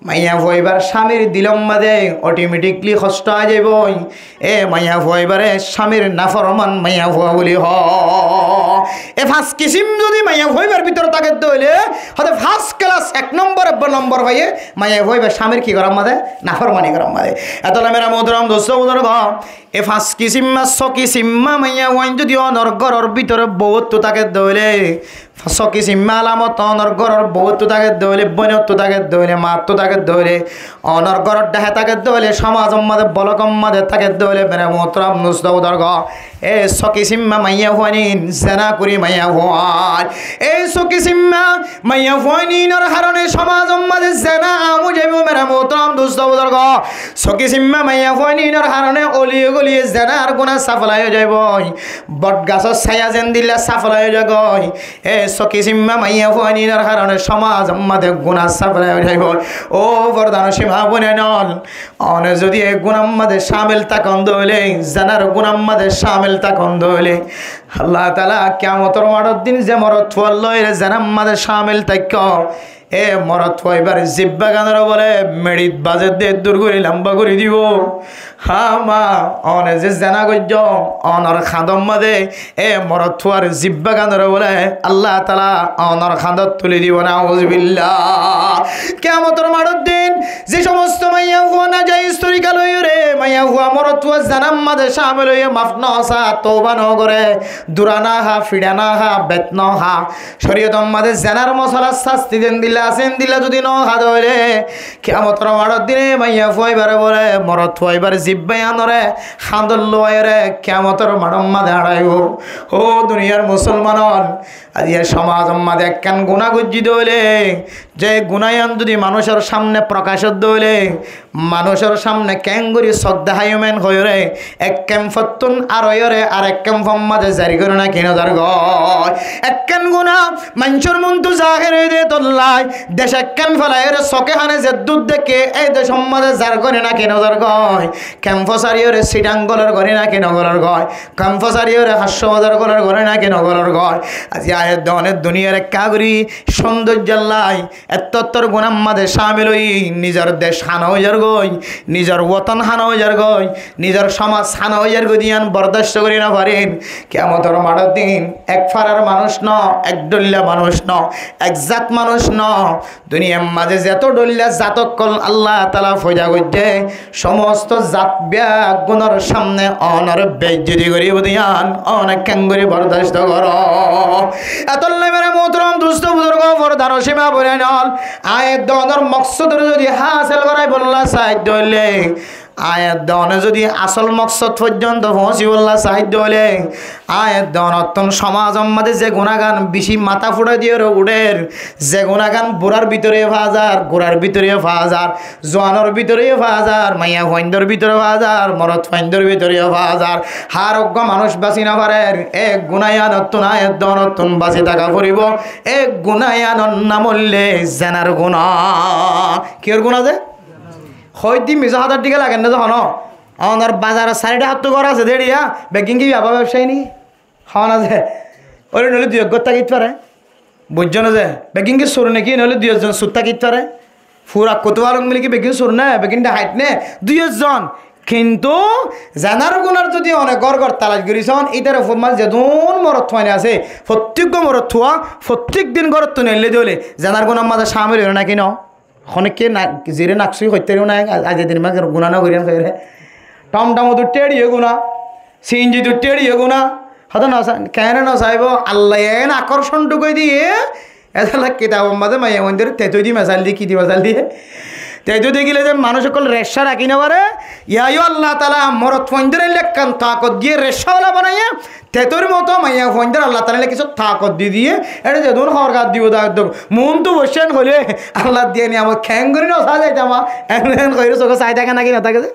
maiyafua ibar camir dilor maze otometikli hosto ói zaibo. E maiyafua ibare camir naforman maiyafua buli hoó. E fañs kisím zodi maiyafua ibár bútore táke de óile, hode first class ek nombor, ek nombor faiyé maiyafua ibár cámil ki gorár mazé? Naformani gorár mazé. Etolla mere muhtaram dustó buzurgó, e fañs kisím, só kisím maiyafuain zodi onor góror bútore bouwóttu táke de óile, só kisím alamot onor góror bouwóttu táke de óile, bóinottu táke de óile, maáttu táke de óile, onor góror dháke táke de óile, cómazor mazé, bolokor mazé táke de óile, mere muhtaram dustó buzurgó, e só kisím maiyafuain zena gorí maiyafuain. E só kisím maiyafuain inor haróne cómazor mazé zena aám ói zaibou, mere muhtaram dustó buzurgó. Só kisím maiyafuain inor haróne óliye góliye zenar guná safalai ói zaibou. Botgasór sáya zendilla safalai ói zagói, e só kisím maiyafuain inor haróne cómazor mazé guná safalai ói zaibou. Ó fordanocin maa bóinain ól, one zodi e gunar mazé cámil tákon de óile, zenar gunar mazé cámil tákon de óile, Allah taala kiyamotor maçor din ze morotfua loiyóre zenar mazé cámil táikko, e morotfua ibár zibbá ganóre bóle meçit bazé de dur gorí lamba gorí dibou. Há maa, one ze zena goijjó, onor hañdor mazé e morotfuar zibbá ganóre bóle Allah taala onor hañdot tuli dibou, nauzubillah. Kiyamotor maçor din ze cómosto maiyafua nazaiz torika loiyóre, maiyafua morotfua zenar mazé cámil óiye maf no sá, touba no goré, dura no há, fiça no há, bet no há, córiyotor mazé zenar mosolar sásti zendilla asé endilla zodi no há de óile, kiyamotor maçor dine maiyafua ibáre bóle morotfua ibár zibbá iyanóre hañdot luwaiyóre kiyamotor maçor mazé añçaibou. Ó duniyar musolman ól, aijja cómazor mazé ekkán guná goijjí de óile, ze guná iyan zodi manúcor cámne prokac ó de óile, manúcor cámne keéngorí sók deháiyum en hoiyóre ek kemfottún ar óiyore arek kemfor mazé zari goré né ki no zar goi? Ekkán guná maincór muúntu zahér óiye de tollá dec ekkán felaiyóre sóke háne zeddúr deké e decór mazé zar goré né ki no zar goi? Kemfo sáriyoré Sittang golar goré né ki no golar goi? Kemfo sáriyoré Haccó Bazar golar goré né ki no golar goi? Aijja aiyér de one duniyar ekká gorí cóndoijjor llái ettór gunar mazé cámil ói nizor dec hána ói zargói, nizor woton hána ói zargói, nizor cómaz hána ói zargói de yián bordacto gorí no farír. Kiyamotor maçor din ek farar manúic no, ek dhoilla manúic no, ek zat manúic no, duniyar mazé zeto dhoilla zat ókkol Allah taala foida goijjé, cómosto zat beggúnor cámne onor beijjoti goríbou de yián one keéngorí bordacto goró? Etolla mere muhtaram dustó buzurgó, fordanocin maa bóinain ól, aññí edde onor moksodoré zodi hásil goráibolla sai de óile, aññí edde one zodi asól moksod foijjonto foóñsibólla sai de óile, aññí edde onottún cómazor mazé ze gunágan bicí matá fuçai diyoré uçér, ze gunágan burar bútore yó faa zar, gurar bútore yó faa zar, zuanor bútore yó faa zar, maiyafuaindor bútore faa zar, morotfuaindor bútore yó faa zar, hár uggúa manúic basi no farér, e guná yíanottún aññí edde onottún basi táka foribóu. E guná yíanor nam óilde zenar guná. Kiyór guná ze? Hoóidde mizá hotár dhíke lager né ze honó? Onor bazaror sairó dhákottú gór asé de eriya, beggín ki biyabá bebcáyi né ki? Hoón asé? Óile noóile dui ek gór tákit fare. Buijjó né ze? Beggín ki sur né ki? Noóile dui ek zon sur tákit fare. Fura kotúwalok mili ki beggín sur né? Beggín dhakait né? Dui ek zon. Kintu zenar gunar zodi one gór gór talac gorí soón, ítara fúain zedún morotfuain asé, fottíggua morotfua fottík din górottú neillé de óile zenar gunar mazé cámil óiye né ki no? Honikka na-, zire naksuí hoittári na, aijja din ma guná no gorí hoiyóre. Thomthomot uiththé eriye guná, sinjit uiththé eriye guná. Hotá no sa-, keéne no saibóu? Allaye eén akorsón dhukái diyé. Etolla kitabor mazé maiyafuaindóre tetó di mesail diyé, ki di mesail diyé? Tetó dekíle ze manúic ókkol reccá rakí no fare, yían yó Allah taala morotfuaindóre ekkán taakot diyé, reccáwala banaiyé. Tetór moto maiyafuaindóre Allah taala kissú taakot di diyé. Eçé zedún hoór gat dibou, taakot dibou. Muúntu boiccé en hoilé, Allah diya niyamot keéngorí no sai zaitam, en en hoiyóre sóke sai táke né ki no táke ze?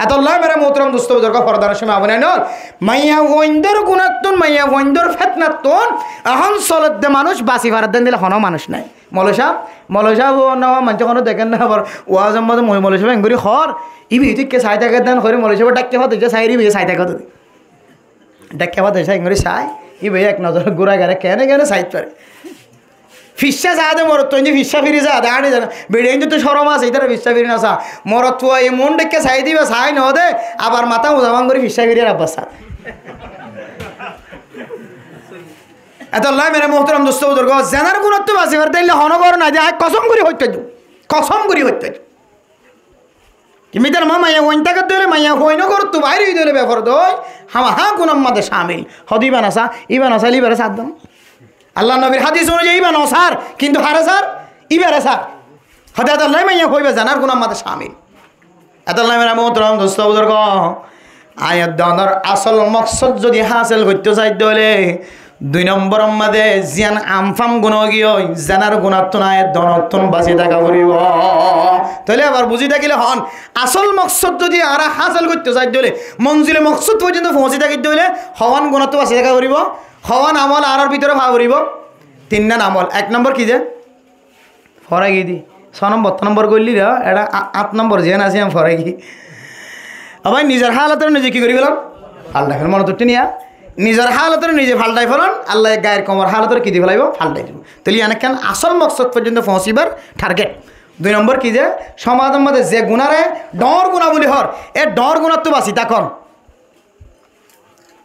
Etolla mere muhtaram dustó buzurgó, fordanocin maa bóinain ól, maiyafuaindór gunáttún, maiyafuaindór fétnattún ehón soledde manúic basi faredde endilla honó manúic nái. Moloi sáb, moloi sáb ó no, maincé honó dekér né, abar wazor mazé moi moloi sábe engorí hoór, íba íte ekká sai táke dé hoór, moloi sábe dháikka fáte sai, íba sai táke dé. Dháikka fáte sai engorí sai, íba ek nozor gúrai gúrai keéne keéne sai fare. Ficcá saá de morotfuain de, ficcá firi saá de, añçí zane. Beçiaindóttu córom asé, ítara ficcá firi no saá. Morotfua emon dháikka sai de, íba sai no de, abar matá uza fán gorí ficcá firi ar abbar saá de. Etollá mere muhtaram dustó buzurgó, zenar gunattú basibar táile honó gór nái de, añí kosóm gorí hoitó dú, kosóm gorí hoitó dú. Ki mitar ma maiyafuain táke dóile maiyafuain ó górottu bair ói dóile beforda ói, hámaha gunar mazé camil. Hode íba nosá, íba nosáile íbare sar dé. Allar nobir hádis onuyai íba nosár, kintu hare sar, íbare sar. Hode etollá maiyafuaibá zenar gunar mazé camil. Etollá mere muhtaram dustó buzurgó, aññí edde onor asól moksód zodi hásil goittó saidde óile, dui nombor or mazé ziyán anfam guná óigiyoi, zenar gunáttun aññí edde onottún basi táka foribó. Tóile ebar buzí tákile hoón, asól moksód zodi añára hásil goittó saidde óile, monzile moksód foijjonto foóñsi tákidde óile, hoón gunáttú basi táka foribó, hoón amól añárar bútore faa foribó? Tinnán amól. Ek nombor ki ze? Forai giyé de. Só nombor, ót nombor goillí de, eçé a-, át nombor ziyán asé, yián forai giyé. Abar nizor hálotore nize ki gorí felón? Faltai felón, monot uiththé niya? Nizor hálotore nize faltai felón, Allaye gair koumor hálotore ki di felaibó? Faltai dibo. Tóile yián ekkán asól moksód foijjonto foóñsibar target. Dui nombor ki ze, somazor mazé ze gunáre dhoóñr guná buli hoór, e dhoóñr gunáttú basi tákon.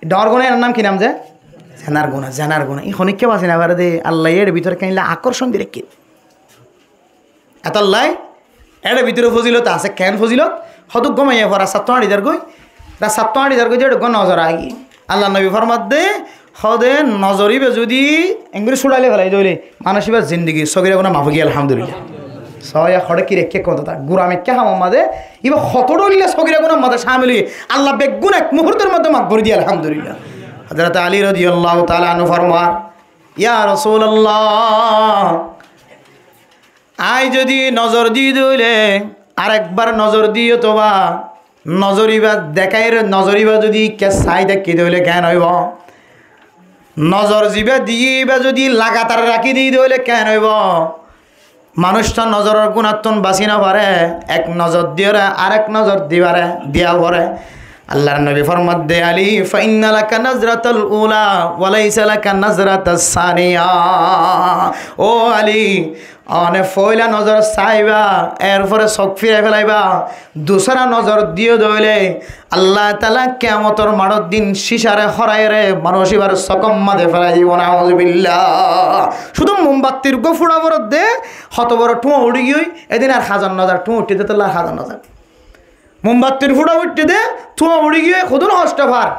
Dhoóñr guná, iín or nam ki nam ze? Zenar guná, zenar guná. Iín honikka basi no fare de, Allaye ér bútore keénilla akorcon di raikké. Etollá ér bútore fozilot asé, keén fozilot? Hoddúr gom aiyé, fore rastattú áñçi zargói, rastattú áñçi zargói de, eçé gom nozor aigiyé. Allar nobi format de, hode nozor íba zodi engori suçáile felai dóile, manúic íbar zindigi sogirá guná maf ói giyé, alhamdulillah. Sóiya hoçé ki raikké hontá, gura mikká hamor mazé íba hoto dhoilla sogirá gunar mazé camil óiye, Allah beggún ek muhurtor mazé maf gorí diye, alhamdulillah. Hazrat Ali rodiyallahu taala anhu formar, "Ya Rasulallah, aññí zodi nozor di dóile, arekbar nozor di ótoba nozor íba dekáir, nozor íba zodi ikká sai táki dóile keén óibo? Nozor zibá diyí íba zodi lagatar rakí di dóile keén óibo?" Manúic to nozoror gunáttun basi no fare, ek nozor diyóre arek nozor dibare, diya fore. Allar nobi format de, "Ali, fa inna laka nazratal ula, wa laisa laka nazratas saniya." Ó Ali, one foila nozor saiba, erfore sók firai felaiba, dusara nozor diyo dóile, Allah taala kiyamotor maçor din cícare hóraiyore manúic íbar sókor mazé felai dibo, nauzubillah. Cúdu mombattir uggúa fúça foredde, hoto boro thuáñ uçí giyói, edin ar hazar nozar thuáñ uiththé de, tolla ar hazar nozar. Mombattir fúça uiththé de, thuáñ uçí giyói, hodún hoctho far.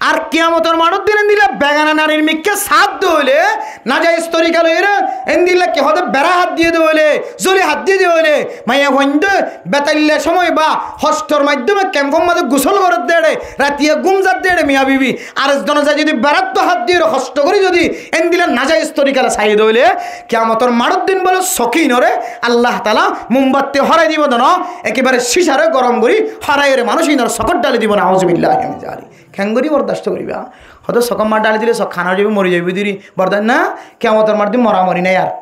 Ar kiyamotor maçor din endilla begana narir mikká sádde óile, najaiz torika loiyóre, endilla ki hode bera hát diyé de óile, zoli hát diyé de óile, maiyafuainde betailla cómoi ba hocthor maiddóme kemfor mazé gusól gorédde éçe, ratiya gúm zadde éçe miyabibi, ar ezzone zai zodi berattu hát diyóre hoctho gorí zodi endilla najaiz torikale saiyé de óile, kiyamotor maçor din bóle sókinore Allah taala mombatti hórai dibo de no, ekebare cícare gorom gorí hóraiyore manúic inor sókot dhali dibo, nauzubillahi min zalik. Keéngorí bordasto goríba? Hode sókor mazé dhali dile sók hána ói zaibo, mori zaibo diri. Bordasto na, kiyamotor maçor din moramori nái ar.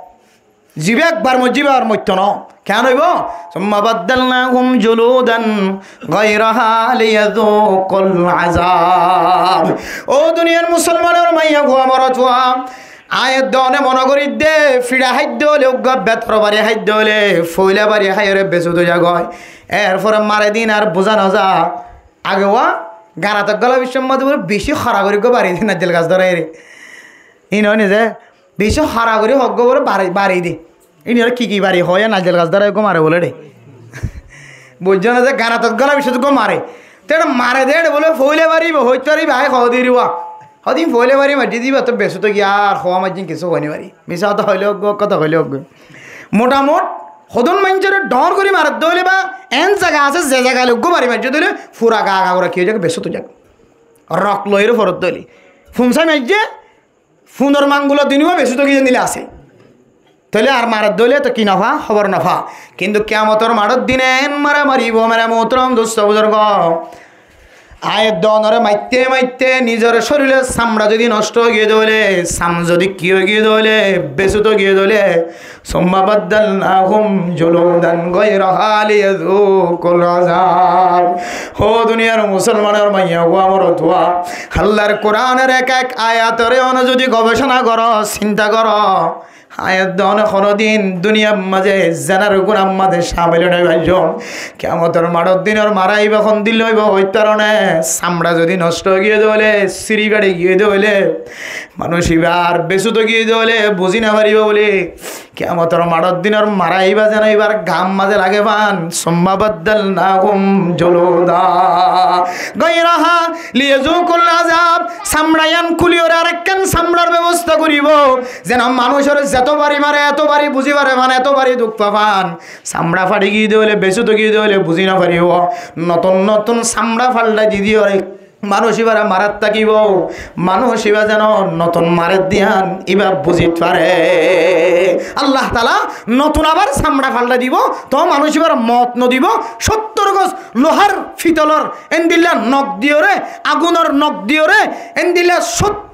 Zibá ekbar moijjé íba ar moitto no. Keén óibo? Summa baddalnahum juludan gairaha liyazuqul azab. Ó duniyar musolmanor maiyafua morotfua, aññí edde one mone gorí de, fiça háidde óile, uggúa betor bari háidde óile, foila bari háiyore besut ói zagói. Erfore mare din ar buzá no za. Age uá ganat gola biccór mazé bóle beci hora gorí uggúa bari de, naijjel gas dóraiyore. Iín óine ze beci hora gorí hoggúa bóle bari, bari de. Iín ore ki ki bari hoó, yá naijjel gas dórai uggúa mare bóle de. Buijjó né ze ganat gola biccót uggúa mare. Te éçe mare de éçe bóle foila bari íba, hoit fare íba, aññí hoó de eri uá. Hodin foila bari maijjé de íba to besut ói giyé, ar hoó maijjé kessú hoi no fari. Misá hotá hoilé hoggúa, hotá hoilé hoggúa. Motamot hodún maincóre dhoóñr gorí maredde óile ba eén zaga asé, ze zaga loi uggúa bari maijjé de óile fura gaa gaa gura ki ói zagói, besut ói zagói. Rok loiyóre foredde óile. Fun sai maijjé, funor mangula din uá besut ói giyé endilla asé. Tóile ar maredde óile to ki no fa, hóbor no fa. Kintu kiyamotor maçor dine eén mara maribo, mere muhtaram dustó buzurgó. Aññí edde onore maitte maitte nizor córilor samça zodi noctho ói giyé de óile, sam zodi ki ói giyé de óile, besut ói giyé de óile, summa baddalnahum juludan gairaha liyazuqul azab. Ó duniyar musolmanor maiyafua morotfua, Allar Kuranor ek ek ayatore one zodi gobecona goró, sinta goró, Aññí edde one honodin duniyar mazé zenar gunar mazé camil ói no faijjum. Kiyamotor maçor dinor mara ibá hondilla óibo hoit faro né. Samça zodi nosto ói giyé de óile, siri fari giyé de óile, manúic ibá ar besút ói giyé de óile buzí no faribo buli. Kiyamotor maçor dinor mara ibá zeno ibár gat mazé lage fán. Summa baddalnahum juluda gairaha liyazuqul azab. Samça iyan kúliyóre arekkán samçar bebosta goribo. Zeno manúicore zeto bari mare, eto bari buzí fare fán, eto bari duk fa fán. Samça fari giyé de óile, besút ói giyé de óile buzí no faribo. Notun notun samça falthai di diyóre manúic ibáre marat tákibo. Manúic ibá zeno notun marer diyan ibá buzít fare. Allah taala notun abar samça falthai dibo, to manúic ibáre moot no dibo. Sóttor gos luhár fitolor endilla nok diyóre, agunor nok diyóre, endilla sóttor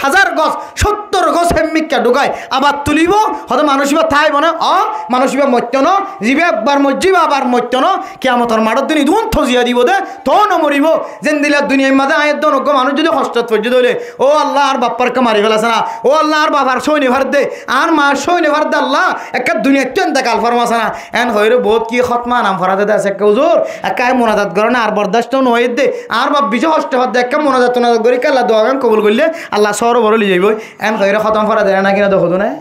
hazar gos, sóttor gos hemmikka dhukai abar tulibo. Hoto manúic ibá táibo né? Ó, manúic ibá moitto no. Zibá ekbar moijjé ibá abar moitto no. Kiyamotor maçor din idún toziya dibo de, to no moribo. Zendilla duniyar mazé aññí edde uggwá manúic zodi hostot foijjé de óile, ó Allah, añár baffáre ekká mari félasé na. Ó Allah, añár baf ar sói no fare de, añár ma sói no fare de Allah, ekká duniyaittú entekal formase na. En hoiyóre bout ki hotma nam fora de asé, ekká huzur, ekká munajat goró na, ar bordacto no óiye de, añár baf beci hosto far de, ekká munajat tunajat gorí, Allah duwa gán kobul goille Allah sóob boro loi zaibo. En hoiyóre hotom fora de na, ki no de hodún e?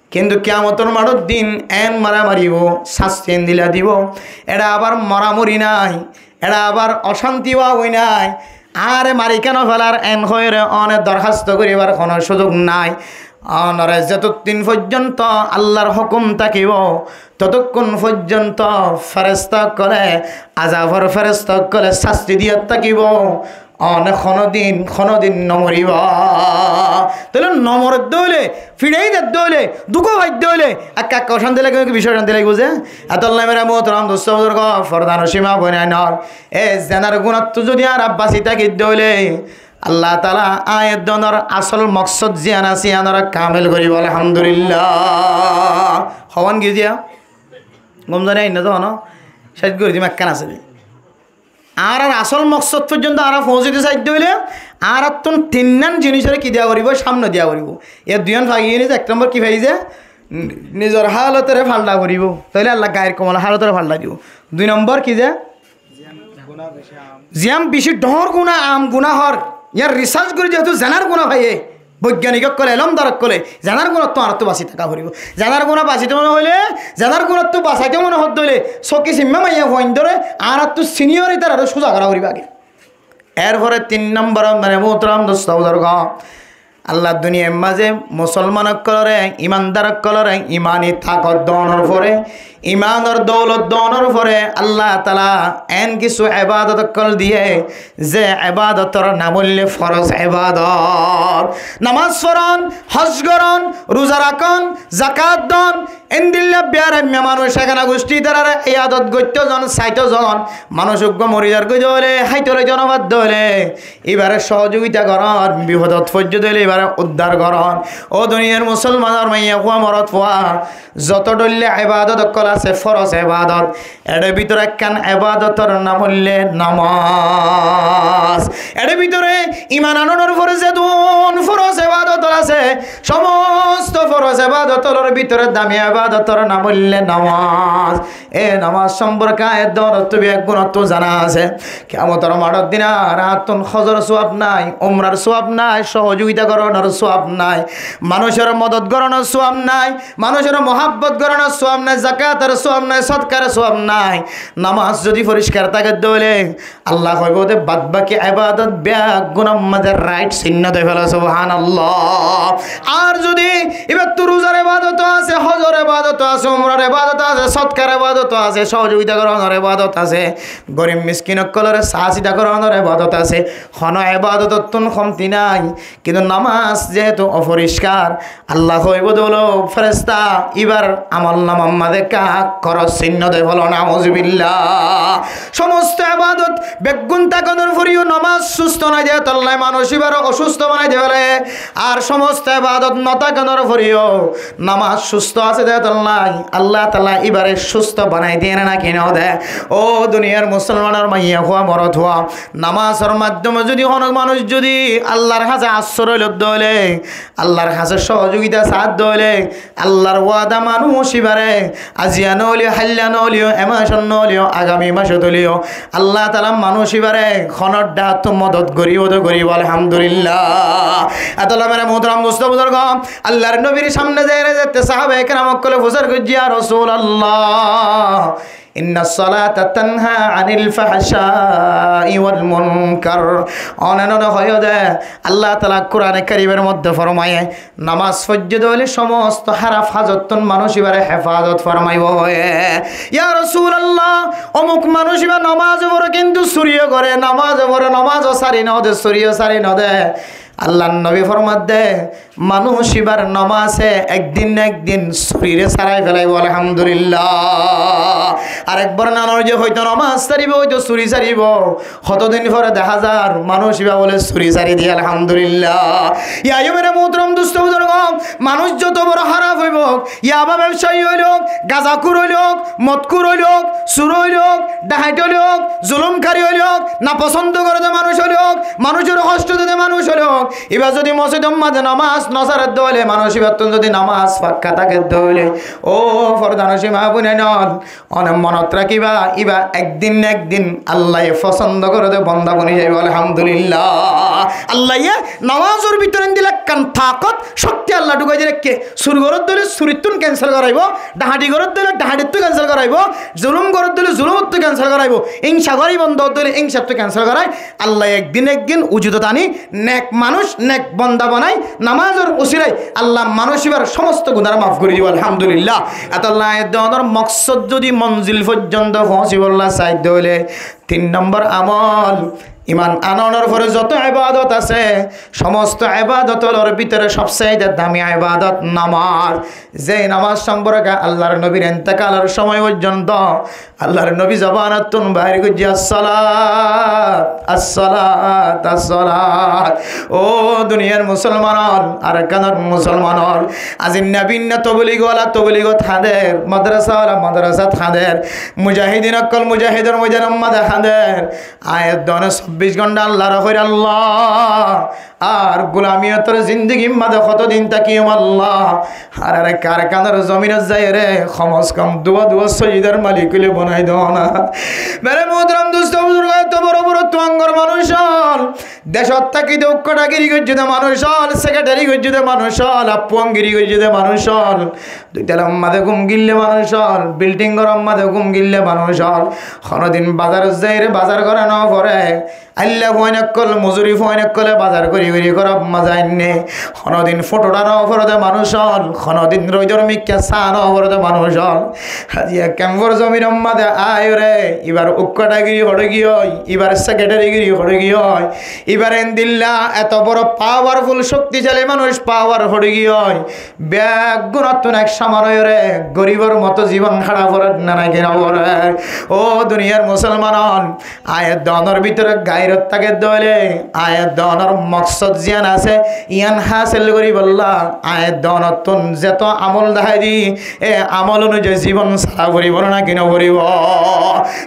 Kintu kiyamotor maçor din en mara maribo, sasti endilla dibo. Eçe abar moramori nái, eçe abar ocanti ówa ói nái. Añáre mari kiyá no felar en hoiyóre one dorhasto goribar hono cúzug nái. Onore zetottin foijjonto Allar hókum tákibo, totokkun foijjonto feresta ókkole, azabor feresta ókkole sasti diyat tákibo. One honodin, honodin no moriba. Tóile no moredde óile, fiçai dedde óile, duk faidde óile, ekka ekka ocanti lage, ki beci ocanti lage, buzó? Etolla mere muhtaram dustó buzurgo, fordanocin ma boinain, e zenar gunattú zodi añára basi tákidde óile, Allah taala aññí edde onor asól moksód ziyán asé, yíanore kamil goribo, alhamdulillah. Hoón ki ziya? Gom zani ainno to hono? Céc gori dim, ekkán asé de. Añárar asól moksód foijjonto añára foóñsite saidde óile, añárattún tinnán jinisore ki diya foribo? Samne diya foribo. E duiyón fai giyé né, ek nombor ki fai ze? Nizor hálotore falda foribo. Tóile Allah gair komol hálotore falda dibo. Dui nombor ki ze? Ziyán beci dhoóñr guna, am guna hoór, yían risarc gori zehetu zenar guna faiye, boigyanik ókkole, elómdar ókkole, zenar gunattú añárattú basi táka foribo. Zenar guna basito mone hoile, zenar gunattú basaito mone hoódde óile, sóki simma maiya fuaindóre añárattú siniyór ítararé cúza gora foribo age. Erfore tin nombor, mere muhtaram dustó buzurgo, Allah duniyair mazé musolman ókkolore, imandar ókkolore imani takot doonor fore, imanor doulot doonor fore Allah taala en kissú ebadot ókkol diye, ze ebadotor nam óilde foroz ebadot. Namaz foron, hoj goron, ruza rakon, zakat don, endilla biyaraimma manúic egana gucthí ítarare iyadot goitto zon, saito zon, manúic uggwá mori zargoi de óile, háito loito no fadde óile, ibare sohojogita goron, bifodot foijjé de óile ibare uddar goron. Ó duniyair musolmanor maiyafua morotfua, zoto dhoilla ebadot ókkol asé, foroz ebadot, ere bútore ekkán ebadotor nam óilde namaz. Ere bútore iman anonor fore zedún foroz ebadot asé, somosto foroz ebadotor bútore dami ebadotor nam óilde namaz. E namaz somporke aññí edde onottú beggúnottú zana asé, kiyamotor maçor din añárattún hojor suab nái, umrar suab nái, sohojogita goronor suab nái, manúcore modot goronor suab nái, manúcore muhabbot goronor suab nái, zakator suab nái, sodkar suab nái. Namaz zodi foriskar táke de óile, Allah hoibo de, bad baki ebadot beggúnor mazé rait sinno de felo, subhanallah. Ar zodi ibattú ruzar ebadot asé, hojor ebadot asé, umrar ebadot asé, sodkar ebadot asé, sohojogita goronor ebadot asé, gorib miskin ókkolore saásita goronor ebadot asé, hono ebadotottún komti nái. Kintu namaz zehetu oforiskar, Allah hoibo de, bolo feresta, ibar amolnamar mazé ekka koros sinno de felo, nauzubillah. Somosto ebadot beggún tákonor foreyó namaz susto nái de, tollai manúic ibare osusto banai de fele. Ar somosto ebadot no tákonor foreyó Nomaz cústo asé dé tolla Allah taala íbaré cústo banai diyé né náki no dé? Ó duniyar musolmanor maiyafua morotfua, nomazor maiddome zodi honó manúic zodi Allar hañsé asrói loddé óile, Allar hañsé sohozogita saádde óile, Allar wada manúic íbaré aziya no óileyo, háilla no óileyo, e macot no óileyo, agami macot óileyo, Allah taala manúic íbaré honó dhákettú modot goríbo dé goríbo, alhamdulillah. Etolla mere muhtaram dustó buzurgó, Allar nobir samne zaiyóre zeéñtte sahabaye keram ókkole fusár goijjé, "Ya Rasulallah, inna salata tanha anil fahsha'i wal munkar." One one hoiyó dé, Allah taala Kurane Karimor modde formaiyé, nomaz foijjé dé óile somosto háraf hajottún manúic íbaré hefazot formaibó hoiyé. Ya Rasulallah, omuk manúic íba nomaz foré kintu suriyo goré, nomaz foré, nomaz sári no dé, suriyo sári no dé. Allar nobi formadde, manúic íbar nomaze ek din na ek din surire sárai félaibo, alhamdulillah. Arekbar nanor ze hoito nomaz sáribo, hoito suri sáribo, hotodin fore dehá zar manúic íba bóle suri sári diyé, alhamdulillah. Yá aiyó mere muhtaram dustó buzurgó, manúic zoto boro háraf óibou, yaba bebsayi óilok, gazakur óilok, modkur óilok, sur óilok, dahait óilok, zulumkari óilok, nafosondo goré dé manúic óilok, manúicor hoctho dé dé manúic óilok, íba zodi mosjidor maze nomaz no sáredde óile, manúic íbattún zodi nomaz fakka tákedde óile, ó fordanocin ma boinain ol, one monot rakíba, íba ek din na ek din Allaye fosondo goré dé bonda boni zaibo, alhamdulillah. Allaye nomazor bútore endilla ekkán takot, cokti Allah dhukai di raikké. Sur goródde óile surittún kensel goráibo, dahati goródde óile dahatittú kensel goráibo, zulum goródde óile zulumottú kensel goráibo, íngsa gorí bonda ódde óile íngsattú kensel gorái. Allaye ek din ek din ujutot aní nek manúic, nek bonda bonai, nomazor usilai Allah manúic íbar somosto gunáre maf gorí dibo, alhamdulillah. Etolla aiyat donor moksod zodi monzil foijjonto foóñsibolla saidde óile, tin nombor amol, iman anonor fore zoto ebadot asé, somosto ebadot ólor bútore sobsaite dami ebadot nomaz. Ze nomaz somporke Allar nobir entekalor somoi foijjonto Allar nobi zobanottún bair goijjé, "As-salat, as-salat, as-salat." Ó duniyar musolman ol, Arkanor musolman ol, azinna binna toblig wala tobligot hañder, madrasa wala madrasat hañder, mujahidin okkol mujahidor moidanor maze hañder. Aññí edde one sobbic gonta Allaré hoir, "Allah, ar gulamiyotor zindigir maze hotodin tákiyum Allah? Ar are Arkanor zominot zaiyóre hom se hom duwa duwa sojidar malik óile bonai do na." Mere muhtaram dustó buzurgó, eto boro boro tuangor manúic ol, decot tákite ukkáthagiri goijjé dé manúic ol, sekretari goijjé dé manúic ol, appuangiri goijjé dé manúic ol, dui talar maze gúm gille manúic ol, bilding goror maze gúm gille manúic ol, honodin bazarot zaiyóre bazar gora no fore. Ailla fuain okkol, muzuri fuain okkole bazar gori gori góror maze ainné. Honodin futhura no fore dé manúic ol, honodin roidor mikká sá no fore dé manúic ol. Aijja kemfor zominor maze aiyóre, ibar ukkáthagiri hoçé giyói, ibar sekretarigiri hoçé giyói, ibar endilla eto boro powerful, cokticali manúic power hoçé giyói. Beggúnottún ek soman óiyore goribor moto zibon hára foré né naki no foré? Ó duniyar musolman ol, aññí edde onor bútore gairot tákedde óile, aññí edde onor moksod ziyán asé, yían hásil goríbolla aññí edde onottún zeto amol dahái di, e amol onuzai zibon sára foribó né naki no foribó?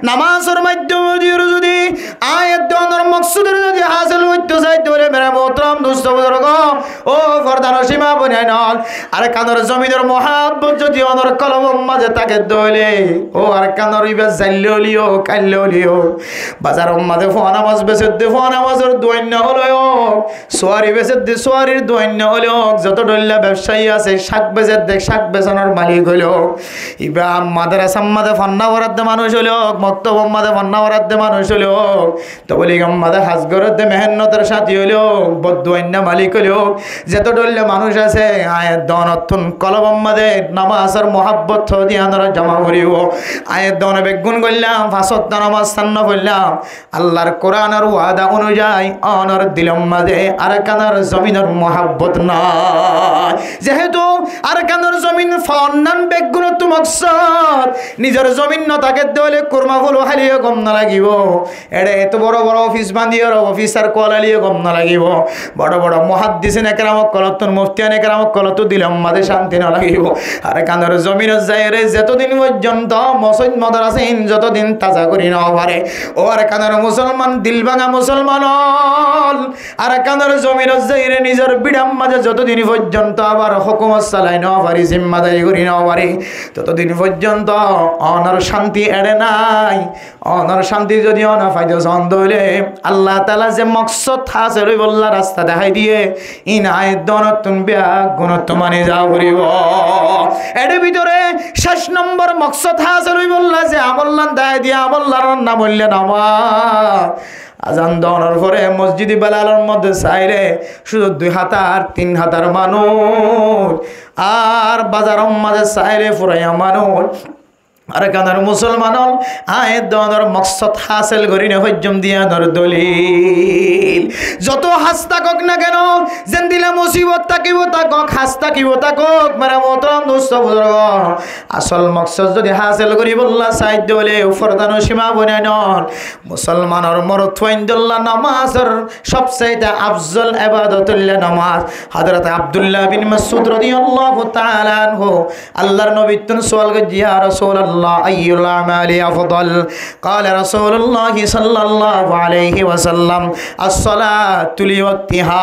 Nomazor maiddome diyóre zodi aññí edde onor moksodore zodi hásil goitto saidde óile, mere muhtaram dustó buzurgó, ó fordanocin ma boinain ol, Arkanor zominor muhabbot zodi onor kolbor maze tákedde óile, ó Arkanor iba zaille óileyo, kaille óileyo, bazaror maze fua nomaz besedde, fua nomazor duainna óileyo, suari besedde, suarir duainna óileyo, zoto dhoilla bebsayi asé, cák besedde, cák besonor malik óileyo, iba madrasar maze fonná foradde manúic óileyo, moktobor maze fonná foradde manúic óileyo, tobligor maze ham gorédde mehénnotor sáti óileyo, bor duainna malik óileyo, zeto dhoilla manúic asé, aññí edde onottún kolbor maze nomazor muhabbot hoóde yíanore zoma foribó. Aññí edde one beggún goillám, fañs wokto nomaz sánna foillám, Allar Kuranor wada onuzai onor dilor maze Arkanor zominor muhabbot nái. Zehetu Arkanor zomin fonnan beggúnottú moksod, nizor zomin no tákedde óile kurma ful háileyo gom no lagibó. Eçe eto boro boro ofis bandiyóre ofisar kuwal háileyo gom no lagibó. Boro boro muhaddisin ekram ókkolottún, muftiyan ekram ókkolottún dilor mazé cánti no lagibo. Arkanor zominot zaiyóre zetodin foijjonto mosóid modrasa ín zotodin taza gorí no fare, ó Arkanor musolman, dil báñga musolman ól, Arkanor zominot zaiyóre nizor bíçar mazé zotodin foijjonto abar hókumot salai no fari, zimmadari gorí no fari, totodin foijjonto onor cánti eçe nái. Onor cánti zodi one faito san de óile, Allah taala ze moksod hásil óibolla rasta dahái diye, ín ayet duwanottún beggúnottú mani za foribo. Ede bútore céc nombor moksod hásil óibolla ze amollán dahái diye, amollár nam óilde nomás. Azan donor fore mosjidi Belalor modde saile cúdu dui házar, tin házar manúc, ar bazaror modde saile furaiya manúc. Arkanor musolman ól, añí e donor moksod hásil gorí no faijjum de yíanor dolil. Zoto hás tákok na keno, zendilla musibot tákibo tákok, hás tákibo tákok, mere muhtaram dustó buzurgó, asól moksod zodi hásil goríbolla saidde óile, forda no cima bonai non. Musolmanor morotfuaindólla nomazor sobsaite afzol ebadot óilde nomaz. Hozrot Abdullah bin Masud rodiyallahu taala anhu, Allar nobittún sual goijjé, "Ya Rasulallah, ayyul amali afdal?" Qala Rasulullah sallallahu alaihi wasallam, "As-salatu li waqtiha."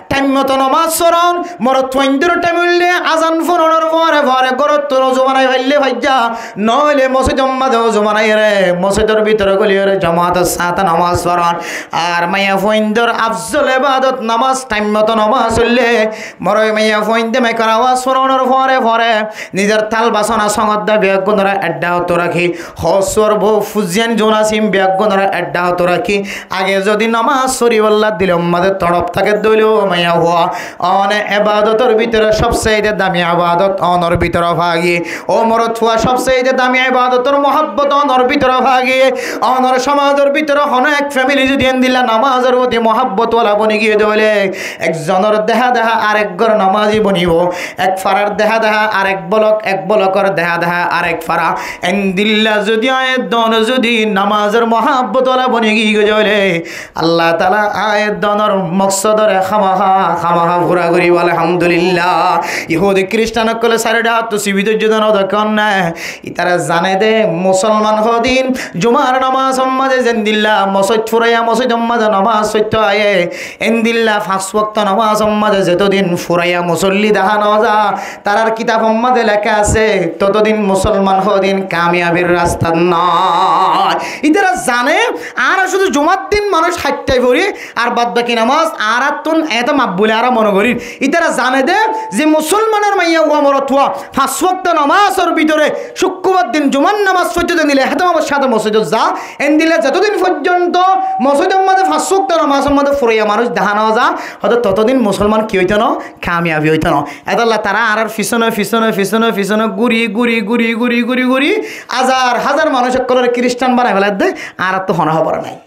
Thaim moto nomaz foron, morotfuaindór thaim óilde azan fúnonor fore fore górottu uzu banai faille faijja, noóile mosjidor mazé uzu banaiyóre mosjidor bútore góliyoré jomator sáñte nomaz foron. Ar maiyafuaindór afzol ebadot nomaz, thaim moto nomaz óilde, morot maiyafuainde maikor awaz fúnonor fore fore nizor tal basona songodda beggúnoré edda hoto rakí, hósuar bou fuziyan zun asé beggúnoré edda hoto rakí, age zodi nomaz foríbolla dilor mazé torop táke de óile, ó maiyafua, one ebadotor bútore sobsaite dami ebadot onor bútore fagiyé. Ó morotfua, sobsaite dami ebadotor muhabbot onor bútore fagiyé. Onor somazor bútore hono ek family zodi endilla nomazor foti muhabbot wala boni giyé de óile, ekzonor deha deha arek gor nomazi bonibo, ek farar deha deha arek bolok, ek bolokor deha deha arek fara. Endilla zodi añí e don zodi nomazor muhabbot wala boni giyé de óile, Allah taala añí e donor moksodoré hámaha, hámaha fura goríbo, alhamdulillah. Yahudi Kiristan ókkole sairó dháttú sibi dóijje de no dókon na. Ítara zane de musolman hodin jumar nomazor mazé zendilla mosjid furaiya mosjidor mazé nomaz foitto aiyé, endilla fañs wokto nomazor mazé zetodin furaiya musolli dahá no za, tarar kitabor mazé leká asé, totodin musolman hodin kamiyabir rastat nái. Ítara zane, añára cúdu jumar din manúc háittai fori, ar bad baki nomaz añárattún eto maf buli añára mone gorír. Ítara zane de ze musolmanor maiyafua morotfua fañs wokto nomazor bútore cúkkurbar din jumar nomaz foitto de nile eto maf or sáñte mosjidot za, endilla zetodin foijjonto mosjidor mazé fañs wokto nomazor mazé furaiya manúc dahá no za, hoto totodin musolman ki óito no? Kamiyabi óito no. Etolla tara añárar fisone, fisone, fisone, fisone gúri, gúri, gúri, gúri, gúri, gúri, házar házar manúc ókkolore Kiristan banai felaidde, añárattú hono hóbor nái.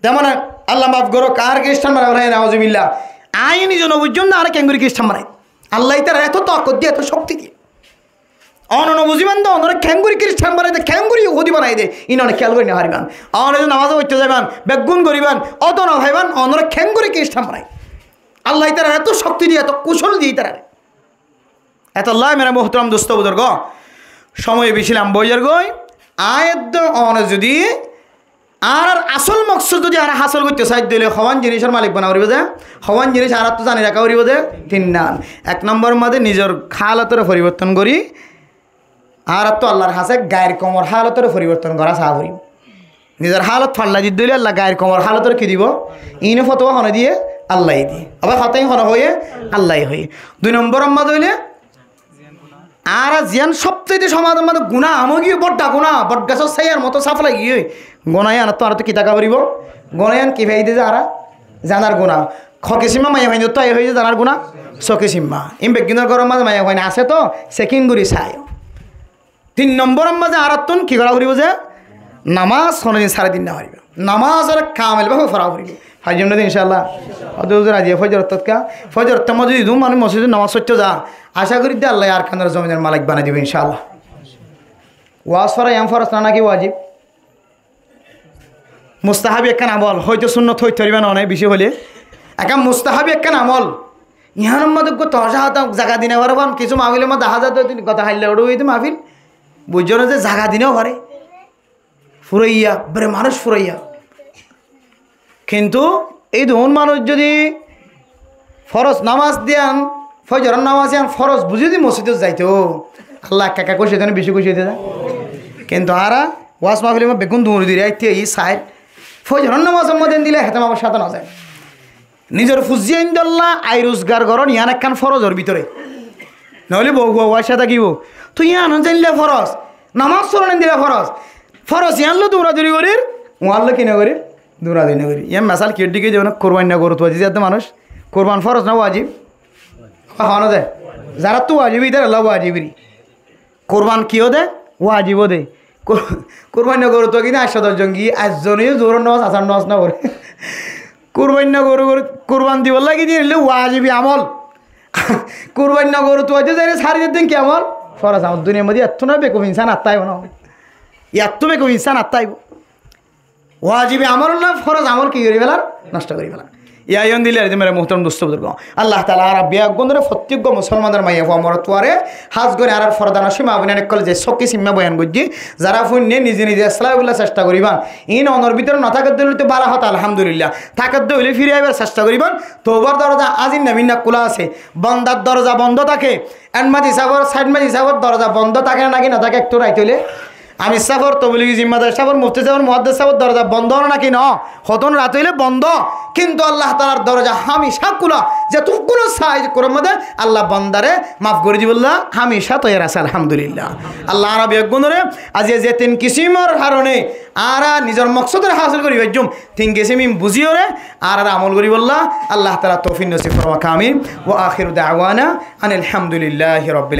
Zemon Allah maf gorouk, añáre Kiristan banai felaiyé, nauzubillah. Añí nize no buijjóm de añáre keéngorí Kiristan banai. Allah ítara eto takat diye, eto cokti diye. One no buziban de, onore keéngorí Kiristan banai de, keéngorí Yahudi banai de, ín one kéyal gorí no fariban. One zodi nomaz foitto zaiban, beggún goríban, oto no faiban, onore keéngorí Kiristan banai. Allah ítara eto cokti diye, eto kucol diye ítarare. Etolla mere muhtaram dustó buzurgó, somoi beci lamba ói zargói. Añí edde one zodi añárar asól moksod zodi añára hásil goitto saidde óile, howan jinisor malik bana foribo de, howan jinis añárattú zani raká foribo de, tinnan. Ek nombor mazé nizor halotoré foriborton gorí, añárattú Allar hañsé gair koumor halotoré foriborton gorá saá foribo. Nizor halot fallai didde óile Allah gair koumor halotoré ki dibo? Iín fotuwa hone diye? Allaye diye. Abar hotá iín hone hoiye? Allaye hoiye. Dui nomboror mazé óile, añára ziyán sobsaite somazor mazé guná amogiyo, bodda guná, bodgasor saiyar moto saf lagiyoi. Guná yíanottú añárattú ki táka foribo? Guná yían ki faiyí de ze añára zanar guná. Ho kisimma maiyafuaindottú aiyé hoiyé de zanar guná? Só kisimma. Iín beggúnor góror mazé maiyafuain asé to, sekin gorí saiyó. Tin nomboror mazé añárattún ki gorá foribo ze? Nomaz honodin sári di no faribo. Nomazoré kamil bábe fora foribo. Faijjum né de inshaAllah? Hoó de huzur, aijja fojorottu ká, fojorottu mazé zodi dun manúc mosjidot nomaz foitto za, acá gorí de Allaye Arkanor zominor malik banai dibo inshaAllah. Waz fora yían foroz na naki wajib? Mustahabi ekkán amol, hoito sunnot hoito fariba no, one beci hoile. Ekkán mustahabi ekkán amol. Yiánor mazé uggwá tomacá hotá zaga di no fare, fán kissú mahfilor mazé dahá za de, tin gotá háilla uçí óiye de mahfil. Buijjó né ze zaga di no fare. Furaiya, bere manúic furaiya. Kintu ei duún manúic zodi foros namaz diyan, fozoror namaz yián foros buzí zodi mosjidot zaito, Allah ekka ekka kúci óito né, beci kúci óito né? Kintu añára waz mahfilor mazé beggún duñri diri aitté, ei sair fozoror namazor mazé endilla ehtemamor sáte no zai. Nizor fuain dóilla ai ruzgar gorón, yián ekkán forozor bútore. Noóile bou fua uwar sáte tákibo. Toi yián zainle foros, namaz foron endilla foros. Foros yián loi duñraduri gorir, uwar loi ki no gorir? Duñraduri no gorir. Yián mesal ki dikké de, mane kurban goru tuwai di zade manúic. Kurban foros na wajib? Hoó na de. Zaráttu wajib, ítaralla wajib iri. Kurban ki ó de? Wajib ó de. Kur-, kurban goru tuwai di añctó doc zon giyé, ekzone yó zuhuror namaz, asaror namaz no fore. Kurban goru, goru, kurban dibolla ki din óile wajibi amol. Kurban goru tuwai di zaire sári din ki amol? Foros amol. Duniyar mazé ettó na bekuf insán ar táibo na. Ettó bekuf insán ar táibo. Wajibi amol olla foros amol ki gori felar? Nosto gori felar. Yián dile ar de mere muhtaram dustó buzurgo. Allah taala añára beggúnore, fottí uggwá musolmanor maiya fua morot fuare, hás gori añárar fordanocin maa boináin ókkole ze sókki simma boyan goijjí, zará fúinne nize nize eslah óibolla cesta goriban. Iín onor bútore no táke de óile to bála hotá, alhamdulillah. Táke de óile firi aibar cesta goriban. Toubar doroza aijja nabinna kúla asé. Bondar doroza bondó táke. Ek mazi sáfor, sair mazi sáfor doroza bondó táke né naki no táke? Ektu rait óile amir sáfor, tobligi zimmadar sáfor, mufti sáfor, muhaddes sáfor doroza bondó né naki no? Hotún rait óile bondó. Kintu Allah taalar doroza hámica kúla. Zetukkún sai kuram mazé Allah bondare maf gori dibolla hámica toiyar asé, alhamdulillah. Allah añára beggúnore aijja ze tin kisimor harone añára nizor moksodore hásil gori faijjum, tin kisim iín buzíyore añára amol goribolla Allah taala toufik nosib formak. Amin. Wa akhiru da'wana anil hamdulillahi rabbil